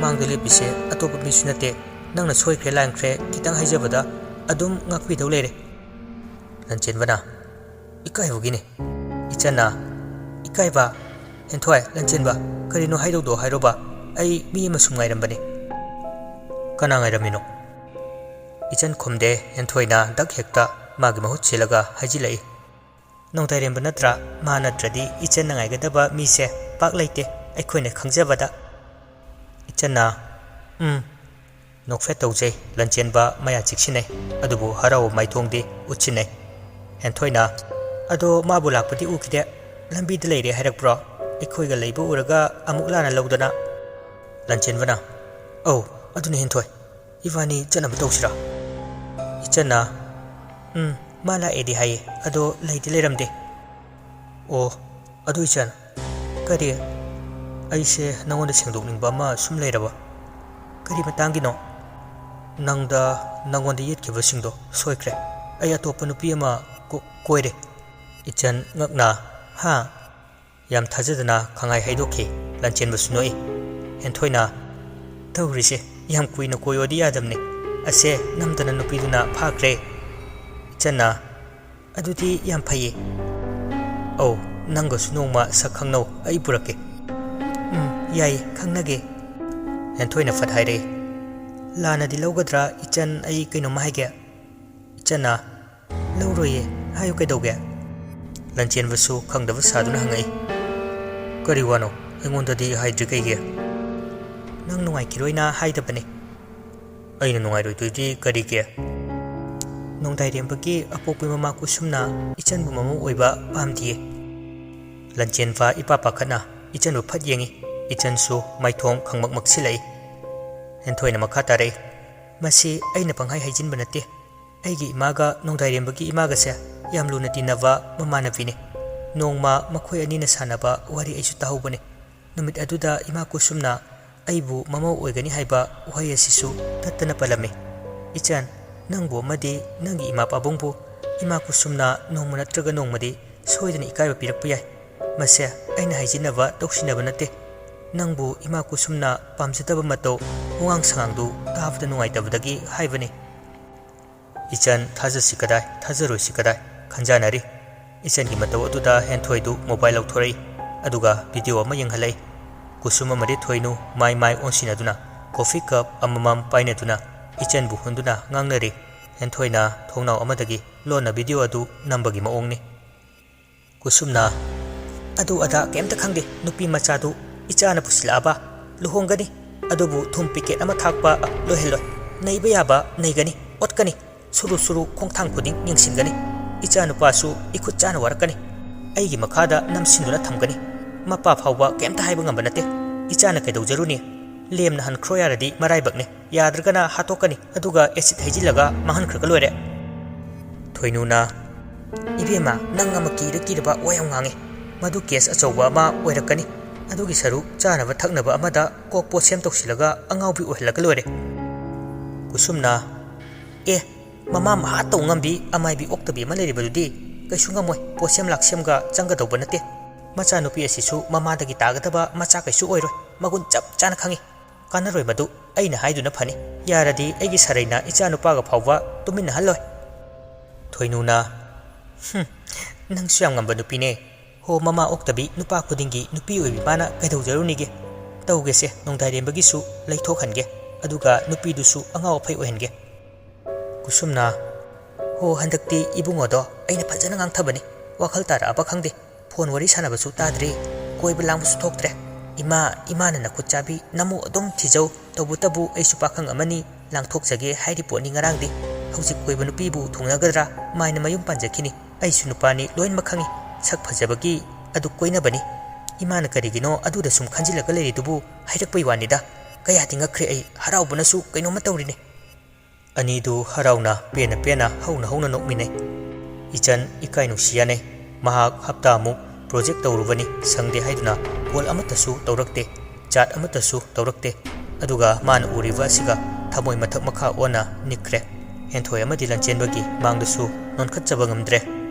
ꯃꯥꯡꯗ ꯂꯦꯞꯄꯤꯁꯦ ꯑꯇꯣꯞꯄ ꯃꯤꯁꯨ ꯅꯠꯇꯦ꯫ ꯅꯪꯅ ꯁꯣꯏꯈ꯭ꯔꯦ ꯂꯥꯟꯈ꯭ꯔꯦ ꯈꯤꯇꯪ ꯍꯥꯏꯖꯕꯗ ꯑꯗꯨꯝ ꯉꯥꯛꯄꯤꯗꯧ ꯂꯩꯔꯦ꯫" ꯂꯟꯆꯦꯟꯕꯅ, "ꯏꯀꯥꯏꯕꯒꯤꯅꯦ꯫" ꯏꯆꯟꯅ, "ꯏꯀꯥꯏꯕ? ꯍꯦꯟꯊꯣꯏ, ꯂꯟꯆꯦꯟꯕ, ꯀꯔꯤꯅꯣ ꯍꯥꯏꯗꯧꯗꯣ ꯍꯥꯏꯔꯣꯕ꯫ ꯑꯩ ꯃꯤ ꯑꯃ ꯁꯨꯝ ꯉꯥꯏꯔꯝꯕꯅꯦ꯫" "ꯀꯅꯥ ꯉꯥꯏꯔꯝꯃꯤꯅꯣ?" ꯏꯆꯟ ꯈꯨꯝꯗꯦ꯫ ꯍꯦꯟꯊꯣꯏꯅ ꯗꯛ ꯍꯦꯛꯇ ꯃꯥꯒꯤ ꯃꯍꯨꯠ ꯁꯤꯜꯂꯒ ꯍꯥꯏꯖꯤꯜꯂꯛꯏ꯫ "ꯅꯣꯡꯗꯥꯏꯔꯦꯝꯕ ꯅꯠꯇ꯭ꯔꯥ? ꯃꯥ ꯅꯠꯇ꯭ꯔꯗꯤ ꯏꯆꯟꯅ ꯉꯥꯏꯒꯗꯕ ꯃꯤꯁꯦ ꯄꯥꯛ ꯂꯩꯇꯦ ꯑꯩꯈꯣꯏꯅ ꯈꯪꯖꯕꯗ꯫" ꯏꯆꯟꯅ, "ꯎꯝ꯫" ꯅꯣꯛꯐꯦꯠ ꯇꯧꯖꯩ꯫ ꯂꯟꯆꯦꯟꯕ ꯃꯌꯥ ꯆꯤꯛꯁꯤꯟꯅꯩ, ꯑꯗꯨꯕꯨ ꯍꯔꯥꯎꯕ ꯃꯥꯏꯊꯣꯡꯗꯤ ꯎꯠꯁꯤꯟꯅꯩ꯫ ꯍꯦꯟꯊꯣꯏꯅ, "ꯑꯗꯣ ꯃꯥꯕꯨ ꯂꯥꯛꯄꯗꯤ ꯎꯈꯤꯗꯦ꯫ ꯂꯝꯕꯤꯗ ꯂꯩꯔꯦ ꯍꯥꯏꯔꯛꯄ꯭ꯔꯣ? ꯑꯩꯈꯣꯏꯒ ꯂꯩꯕ ꯎꯔꯒ ꯑꯃꯨꯛ ꯂꯥꯟꯅ ꯂꯧꯗꯅ꯫" ꯂꯟꯆꯦꯟꯕꯅ, "ꯑꯧ, ꯑꯗꯨꯅ ꯍꯦꯟꯊꯣꯏ, ꯏꯕꯥꯅꯤ ꯆꯠꯅꯕ ꯇꯧꯁꯤꯔꯥ?" ꯏꯆꯟꯅ, "ꯎꯝ, ꯃꯥ ꯂꯥꯛꯑꯦꯗꯤ ꯍꯥꯏꯌꯦ, ꯑꯗꯣ ꯂꯩꯗꯤ ꯂꯩꯔꯝꯗꯦ꯫" "ꯑꯣ, ꯑꯗꯨ ꯏꯆꯟ, ꯀꯔꯤ?" "ꯑꯩꯁꯦ ꯅꯉꯣꯟꯗ ꯁꯦꯡꯗꯣꯛꯅꯤꯡꯕ ꯑꯃ ꯁꯨꯝ ꯂꯩꯔꯕ꯫" "ꯀꯔꯤ ꯃꯇꯥꯡꯒꯤꯅꯣ?" "ꯅꯪꯗ, ꯅꯉꯣꯟꯗ ꯌꯦꯠꯈꯤꯕꯁꯤꯡꯗꯣ ꯁꯣꯏꯈ꯭ꯔꯦ꯫ ꯑꯩ ꯑꯇꯣꯞꯄ ꯅꯨꯄꯤ ꯑꯃ ꯀꯣ-, ꯀꯣꯏꯔꯦ꯫" ꯏꯆꯟ ꯉꯛꯅ, "ꯍꯥ?" ꯌꯥꯝ ꯊꯥꯖꯗꯅ ꯈꯪꯍꯥꯏ ꯍꯥꯏꯗꯣꯛꯈꯤ꯫ ꯂꯟꯆꯦꯟꯕꯁꯨ ꯅꯣꯛꯏ꯫ ꯍꯦꯟꯊꯣꯏꯅ, "ꯇꯧꯔꯤꯁꯦ, ꯌꯥꯝ ꯀꯨꯏꯅ ꯀꯣꯏꯌꯣꯗꯤ ꯌꯥꯗꯕꯅꯦ꯫ ꯑꯁꯦ, ꯅꯝꯗꯅ ꯅꯨꯄꯤꯗꯨꯅ ꯐꯥꯈ꯭ꯔꯦ꯫" ꯏꯆꯟꯅ, "ꯑꯗꯨꯗꯤ ꯌꯥꯝ ꯐꯩꯌꯦ꯫ ꯑꯧ, ꯅꯪꯒꯁꯨ ꯅꯣꯡꯃ ꯁꯛ ꯈꯪꯅꯧ, ꯑꯩ ꯄꯨꯔꯛꯀꯦ꯫" "ꯎꯝ, ꯌꯥꯏꯌꯦ, ꯈꯪꯅꯒꯦ꯫" ꯍꯦꯟꯊꯣꯏꯅ ꯐꯠ ꯍꯥꯏꯔꯛꯏ꯫ "ꯂꯥꯟꯅꯗꯤ ꯂꯧꯒꯗ꯭ꯔꯥ ꯏꯆꯟ, ꯑꯩ ꯀꯩꯅꯣꯝꯃ ꯍꯥꯏꯒꯦ?" ꯏꯆꯟꯅ, "ꯂꯧꯔꯣꯏꯌꯦ, ꯍꯥꯏꯌꯨ ꯀꯩꯗꯧꯒꯦ?" ꯂꯟꯆꯦꯟꯕꯁꯨ ꯈꯪꯗꯕ ꯁꯥꯗꯨꯅ ꯍꯪꯉꯛꯏ꯫ "ꯀꯔꯤ ꯋꯥꯅꯣ? ꯑꯩꯉꯣꯟꯗꯗꯤ ꯍꯥꯏꯗ꯭ꯔꯤ ꯀꯩꯒꯤ?" "ꯅꯪ ꯅꯨꯡꯉꯥꯏꯈꯤꯔꯣꯏꯅ ꯍꯥꯏꯗꯕꯅꯦ꯫" "ꯑꯩꯅ ꯅꯨꯡꯉꯥꯏꯔꯣꯏꯗꯣꯏꯗꯤ ꯀꯔꯤꯒꯤ?" "ꯅꯣꯡꯗꯥꯏꯔꯦꯝꯕꯒꯤ ꯑꯄꯣꯛꯄꯤ ꯃꯃꯥ ꯀꯨꯁꯨꯝꯅ ꯏꯆꯟꯕꯨ ꯃꯃꯧ ꯑꯣꯏꯕ ꯄꯥꯝꯗꯤꯌꯦ꯫" ꯂꯟꯆꯦꯟꯕ ꯏꯄꯥ ꯄꯥꯈꯠꯅ ꯏꯆꯟꯕꯨ ꯐꯠ ꯌꯦꯡꯉꯤ꯫ ꯏꯆꯟꯁꯨ ꯃꯥꯏꯊꯣꯡ ꯈꯪꯃꯛ ꯃꯛꯁꯤꯜꯂꯛꯏ꯫ ꯍꯦꯟꯊꯣꯏꯅ ꯃꯈꯥ ꯇꯥꯔꯛꯏ, "ꯃꯁꯤ ꯑꯩꯅ ꯄꯪꯍꯥꯏ ꯍꯥꯏꯖꯤꯟꯕ ꯅꯠꯇꯦ꯫ ꯑꯩꯒꯤ ꯏꯃꯥꯒ ꯅꯣꯡꯗꯥꯏꯔꯦꯝꯕꯒꯤ ꯏꯃꯥꯒꯁꯦ ꯌꯥꯝ ꯂꯨꯅ ꯇꯤꯟꯅꯕ ꯃꯃꯥꯟꯅꯕꯤꯅꯤ꯫ ꯅꯣꯡꯃ ꯃꯈꯣꯏ ꯑꯅꯤꯅ ꯁꯥꯟꯅꯕ ꯋꯥꯔꯤ ꯑꯩꯁꯨ ꯇꯥꯍꯧꯕꯅꯤ꯫ ꯅꯨꯃꯤꯠ ꯑꯗꯨꯗ ꯏꯃꯥ ꯀꯨꯁꯨꯝꯅ ꯑꯩꯕꯨ ꯃꯃꯧ ꯑꯣꯏꯒꯅꯤ ꯍꯥꯏꯕ ꯋꯥꯍꯩ ꯑꯁꯤꯁꯨ ꯇꯠꯇꯅ ꯄꯜꯂꯝꯃꯤ꯫ ꯏꯆꯟ, ꯅꯪꯕꯨ ꯑꯃꯗꯤ ꯅꯪꯒꯤ ꯏꯃꯥ ꯄꯥꯕꯨꯡꯕꯨ ꯏꯃꯥ ꯀꯨꯁꯨꯝꯅ ꯅꯣꯡꯃ ꯅꯠꯇ꯭ꯔꯒ ꯅꯣꯡꯃꯗꯤ ꯁꯣꯏꯗꯅ ꯏꯀꯥꯏꯕ ꯄꯤꯔꯛꯄ ꯌꯥꯏ꯫ ꯃꯁꯦ ꯑꯩꯅ ꯍꯥꯏꯖꯤꯟꯅꯕ ꯇꯧꯁꯤꯟꯅꯕ ꯅꯠꯇꯦ꯫ ꯅꯪꯕꯨ ꯏꯃꯥ ꯀꯨꯁꯨꯝꯅ ꯄꯥꯝꯖꯗꯕ ꯃꯇꯧ, ꯋꯥꯉꯥꯡ ꯁꯉꯥꯡꯗꯨ ꯇꯥꯕꯗ ꯅꯨꯡꯉꯥꯏꯇꯕꯗꯒꯤ ꯍꯥꯏꯕꯅꯤ꯫" ꯏꯆꯟ ꯊꯥꯖꯁꯤ ꯀꯗꯥꯏ, ꯊꯥꯖꯔꯣꯏꯁꯤ ꯀꯗꯥꯏ ꯈꯟꯖꯥꯟꯅꯔꯤ꯫ ꯏꯆꯟꯒꯤ ꯃꯇꯧ ꯑꯗꯨꯗ ꯍꯦꯟꯊꯣꯏꯗꯨ ꯃꯣꯕꯥꯏꯜ ꯂꯧꯊꯣꯔꯛꯏ, ꯑꯗꯨꯒ ꯚꯤꯗꯤꯑꯣ ꯑꯃ ꯌꯦꯡꯍꯜꯂꯛꯏ꯫ ꯀꯨꯁꯨꯝ ꯑꯃꯗꯤ ꯊꯣꯏꯅꯨ ꯃꯥꯏ ꯃꯥꯏ ꯑꯣꯟꯁꯤꯟꯅꯗꯨꯅ ꯀꯣꯐꯤ ꯀꯞ ꯑꯃꯃꯝ ꯄꯥꯏꯅꯗꯨꯅ ꯏꯆꯟꯕꯨ ꯍꯨꯟꯗꯨꯅ ꯉꯥꯡꯅꯔꯤ꯫ ꯍꯦꯟꯊꯣꯏꯅ ꯊꯣꯡꯅꯥꯎ ꯑꯃꯗꯒꯤ ꯂꯣꯟꯅ ꯚꯤꯗꯤꯑꯣ ꯑꯗꯨ ꯅꯝꯕꯒꯤ ꯃꯑꯣꯡꯅꯤ꯫ ꯀꯨꯁꯨꯝꯅ, "ꯑꯗꯨ ꯑꯗꯥ ꯀꯩꯝꯇ ꯈꯪꯗꯦ꯫ ꯅꯨꯄꯤ ꯃꯆꯥꯗꯨ ꯏꯆꯥꯅ ꯄꯨꯁꯤꯜꯂꯛꯑꯕ ꯂꯨꯍꯣꯡꯒꯅꯤ꯫ ꯑꯗꯨꯕꯨ ꯊꯨꯝ ꯄꯤꯀꯦꯠ ꯑꯃ ꯊꯥꯛꯄ ꯂꯣꯏꯍꯜꯂꯣꯏ꯫ ꯅꯩꯕ ꯌꯥꯕ ꯅꯩꯒꯅꯤ, ꯑꯣꯠꯀꯅꯤ꯫ ꯁꯨꯔꯨ ꯁꯨꯔꯨ ꯈꯣꯡꯊꯥꯡ ꯈꯨꯗꯤꯡ ꯌꯦꯡꯁꯤꯟꯒꯅꯤ꯫ ꯏꯆꯥ ꯅꯨꯄꯥꯁꯨ ꯏꯈꯨꯠ ꯆꯥꯅ ꯋꯥꯔꯛꯀꯅꯤ꯫ ꯑꯩꯒꯤ ꯃꯈꯥꯗ ꯅꯝꯁꯤꯟꯗꯨꯅ ꯊꯝꯒꯅꯤ꯫ ꯃꯄꯥ ꯐꯥꯎꯕ ꯀꯩꯝꯇ ꯍꯥꯏꯕ ꯉꯝꯕ ꯅꯠꯇꯦ꯫ ꯏꯆꯥꯅ ꯀꯩꯗꯧꯖꯔꯨꯅꯤ?" ꯂꯦꯝꯅ ꯍꯟꯈ꯭ꯔꯣ ꯌꯥꯔꯗꯤ ꯃꯔꯥꯏꯕꯛꯅꯦ, ꯌꯥꯗ꯭ꯔꯒꯅ ꯍꯥꯠꯇꯣꯛꯀꯅꯤ, ꯑꯗꯨꯒ ꯑꯦꯁꯤꯠ ꯍꯩꯖꯤꯜꯂꯒ ꯃꯥꯡꯍꯟꯈ꯭ꯔꯒ ꯂꯣꯏꯔꯦ꯫ ꯊꯣꯏꯅꯨꯅ, "ꯏꯕꯦꯝꯃ, ꯅꯪ ꯑꯃ ꯀꯤꯔ ꯀꯤꯔꯕ ꯋꯥ ꯌꯥꯝ ꯉꯥꯡꯉꯤ꯫ ꯃꯗꯨ ꯀꯦꯁ ꯑꯆꯧꯕ ꯑꯃ ꯑꯣꯏꯔꯛꯀꯅꯤ꯫ ꯑꯗꯨꯒꯤ ꯁꯔꯨꯛ ꯆꯥꯅꯕ ꯊꯛꯅꯕ ꯑꯃꯗ ꯀꯣꯛ ꯄꯣꯠꯁꯦꯝ ꯇꯧꯁꯤꯜꯂꯒ ꯑꯉꯥꯎꯕꯤ ꯑꯣꯏꯍꯜꯂꯒ ꯂꯣꯏꯔꯦ"꯫ ꯀꯨꯁꯨꯝꯅ, "ꯑꯦ, ꯃꯃꯥ ꯃꯍꯥ ꯇꯧ ꯉꯝꯕꯤ ꯑꯃꯥꯏꯕꯤ ꯑꯣꯛꯇꯕꯤ ꯑꯃ ꯂꯩꯔꯤꯕꯗꯨꯗꯤ ꯀꯩꯁꯨ ꯉꯝꯃꯣꯏ, ꯄꯣꯠꯁꯦꯝ ꯂꯥꯛꯁꯦꯝꯒ ꯆꯪꯒꯗꯧꯕ ꯅꯠꯇꯦ꯫ ꯃꯆꯥꯅꯨꯄꯤ ꯑꯁꯤꯁꯨ ꯃꯃꯥꯗꯒꯤ ꯇꯥꯒꯗꯕ ꯃꯆꯥ ꯀꯩꯁꯨ ꯑꯣꯏꯔꯣꯏ, ꯃꯒꯨꯟ ꯆꯞ ꯆꯥꯅ ꯈꯪꯉꯤ꯫ ꯀꯥꯟꯅꯔꯣꯏ ꯃꯗꯨ, ꯑꯩꯅ ꯍꯥꯏꯗꯨꯅ ꯐꯅꯤ꯫ ꯌꯥꯔꯗꯤ ꯑꯩꯒꯤ ꯁꯥꯔꯩꯅ ꯏꯆꯥ ꯅꯨꯄꯥꯒ ꯐꯥꯎꯕ ꯇꯨꯃꯤꯟꯅꯍꯜꯂꯣꯏ"꯫ ꯊꯣꯏꯅꯨꯅ, "ꯍꯨꯝ, ꯅꯪꯁꯨ ꯌꯥꯝ ꯉꯝꯕ ꯅꯨꯄꯤꯅꯦ꯫ ꯍꯣ, ꯃꯃꯥ ꯑꯣꯛꯇꯕꯤ ꯅꯨꯄꯥ ꯈꯨꯗꯤꯡꯒꯤ ꯅꯨꯄꯤ ꯑꯣꯏꯕꯤ ꯃꯥꯅ ꯀꯩꯗꯧꯖꯔꯨꯅꯤꯒꯦ? ꯇꯧꯒꯦꯁꯦ, ꯅꯣꯡꯗꯥꯏꯔꯦꯝꯕꯒꯤꯁꯨ ꯂꯩꯊꯣꯛꯍꯟꯒꯦ, ꯑꯗꯨꯒ ꯅꯨꯄꯤꯗꯨꯁꯨ ꯑꯉꯥꯎ ꯑꯐꯩ ꯑꯣꯏꯍꯟꯒꯦ"꯫ ꯀꯨꯁꯨꯝꯅ, "ꯍꯣ, ꯍꯟꯗꯛꯇꯤ ꯏꯕꯨꯡꯉꯣꯗꯣ ꯑꯩꯅ ꯐꯖꯅ ꯉꯥꯡꯊꯕꯅꯤ꯫ ꯋꯥꯈꯜ ꯇꯥꯔꯛꯑꯕ ꯈꯪꯗꯦ꯫ ꯐꯣꯟ ꯋꯥꯔꯤ ꯁꯥꯟꯅꯕꯁꯨ ꯇꯥꯗ꯭ꯔꯦ꯫ ꯀꯣꯏꯕ ꯂꯥꯡꯕꯁꯨ ꯊꯣꯛꯇ꯭ꯔꯦ꯫ ꯏꯃꯥ, ꯏꯃꯥꯅ ꯅꯈꯨꯠ ꯆꯥꯕꯤ ꯅꯃꯨ ꯑꯗꯨꯝ ꯊꯤꯖꯧ꯫ ꯇꯧꯕꯇꯕꯨ ꯑꯩꯁꯨ ꯄꯥꯈꯪ ꯑꯃꯅꯤ, ꯂꯥꯡꯊꯣꯛꯆꯒꯦ ꯍꯥꯏꯔꯤ ꯄꯣꯠꯅꯤ ꯉꯔꯥꯡꯗꯤ꯫ ꯍꯧꯖꯤꯛ ꯀꯣꯏꯕ ꯅꯨꯄꯤꯕꯨ ꯊꯨꯡꯅꯒꯗ꯭ꯔꯥ? ꯃꯥꯏꯅ ꯃꯌꯨꯝ ꯄꯥꯟꯖꯈꯤꯅꯤ꯫ ꯑꯩꯁꯨ ꯅꯨꯄꯥꯅꯤ, ꯂꯣꯏꯅꯃꯛ ꯈꯪꯉꯤ꯫ ꯁꯛ ꯐꯖꯕꯒꯤ ꯑꯗꯨ ꯀꯣꯏꯅꯕꯅꯤ꯫ ꯏꯃꯥꯅ ꯀꯔꯤꯒꯤꯅꯣ ꯑꯗꯨꯗ ꯁꯨꯝ ꯈꯟꯖꯤꯜꯂꯒ ꯂꯩꯔꯤꯗꯨꯕꯨ ꯍꯥꯏꯔꯛꯄꯩ ꯋꯥꯅꯤꯗ꯫ ꯀꯌꯥꯗꯤ ꯉꯛꯈ꯭ꯔꯦ ꯑꯩ, ꯍꯔꯥꯎꯕꯅꯁꯨ ꯀꯩꯅꯣꯝꯃ ꯇꯧꯔꯤꯅꯦ"꯫ ꯑꯅꯤꯗꯨ ꯍꯔꯥꯎꯅ ꯄꯦꯟꯅ ꯄꯦꯟꯅ ꯍꯧꯅ ꯍꯧꯅ ꯅꯣꯛꯃꯤꯟꯅꯩ꯫ ꯏꯆꯟ ꯏꯀꯥꯏ ꯅꯨꯡꯁꯤ ꯌꯥꯅꯩ꯫ ꯃꯍꯥꯛ ꯍꯞꯇꯥꯃꯨꯛ ꯄ꯭ꯔꯣꯖꯦꯛ ꯇꯧꯔꯨꯕꯅꯤ, ꯁꯪꯗꯦ ꯍꯥꯏꯗꯨꯅ ꯀꯣꯜ ꯑꯃꯠꯇꯁꯨ ꯇꯧꯔꯛꯇꯦ, ꯆꯥꯠ ꯑꯃꯠꯇꯁꯨ ꯇꯧꯔꯛꯇꯦ꯫ ꯑꯗꯨꯒ ꯃꯥꯅ ꯎꯔꯤꯕ ꯑꯁꯤꯒ ꯊꯃꯣꯏ ꯃꯊꯛ ꯃꯈꯥ ꯑꯣꯟꯅ ꯅꯤꯛꯈ꯭ꯔꯦ꯫ ꯍꯦꯟꯊꯣꯏ ꯑꯃꯗꯤ ꯂꯟꯆꯦꯟꯕꯒꯤ ꯃꯥꯡꯗꯁꯨ ꯅꯣꯟꯈꯠꯆꯕ ꯉꯝꯗ꯭ꯔꯦ꯫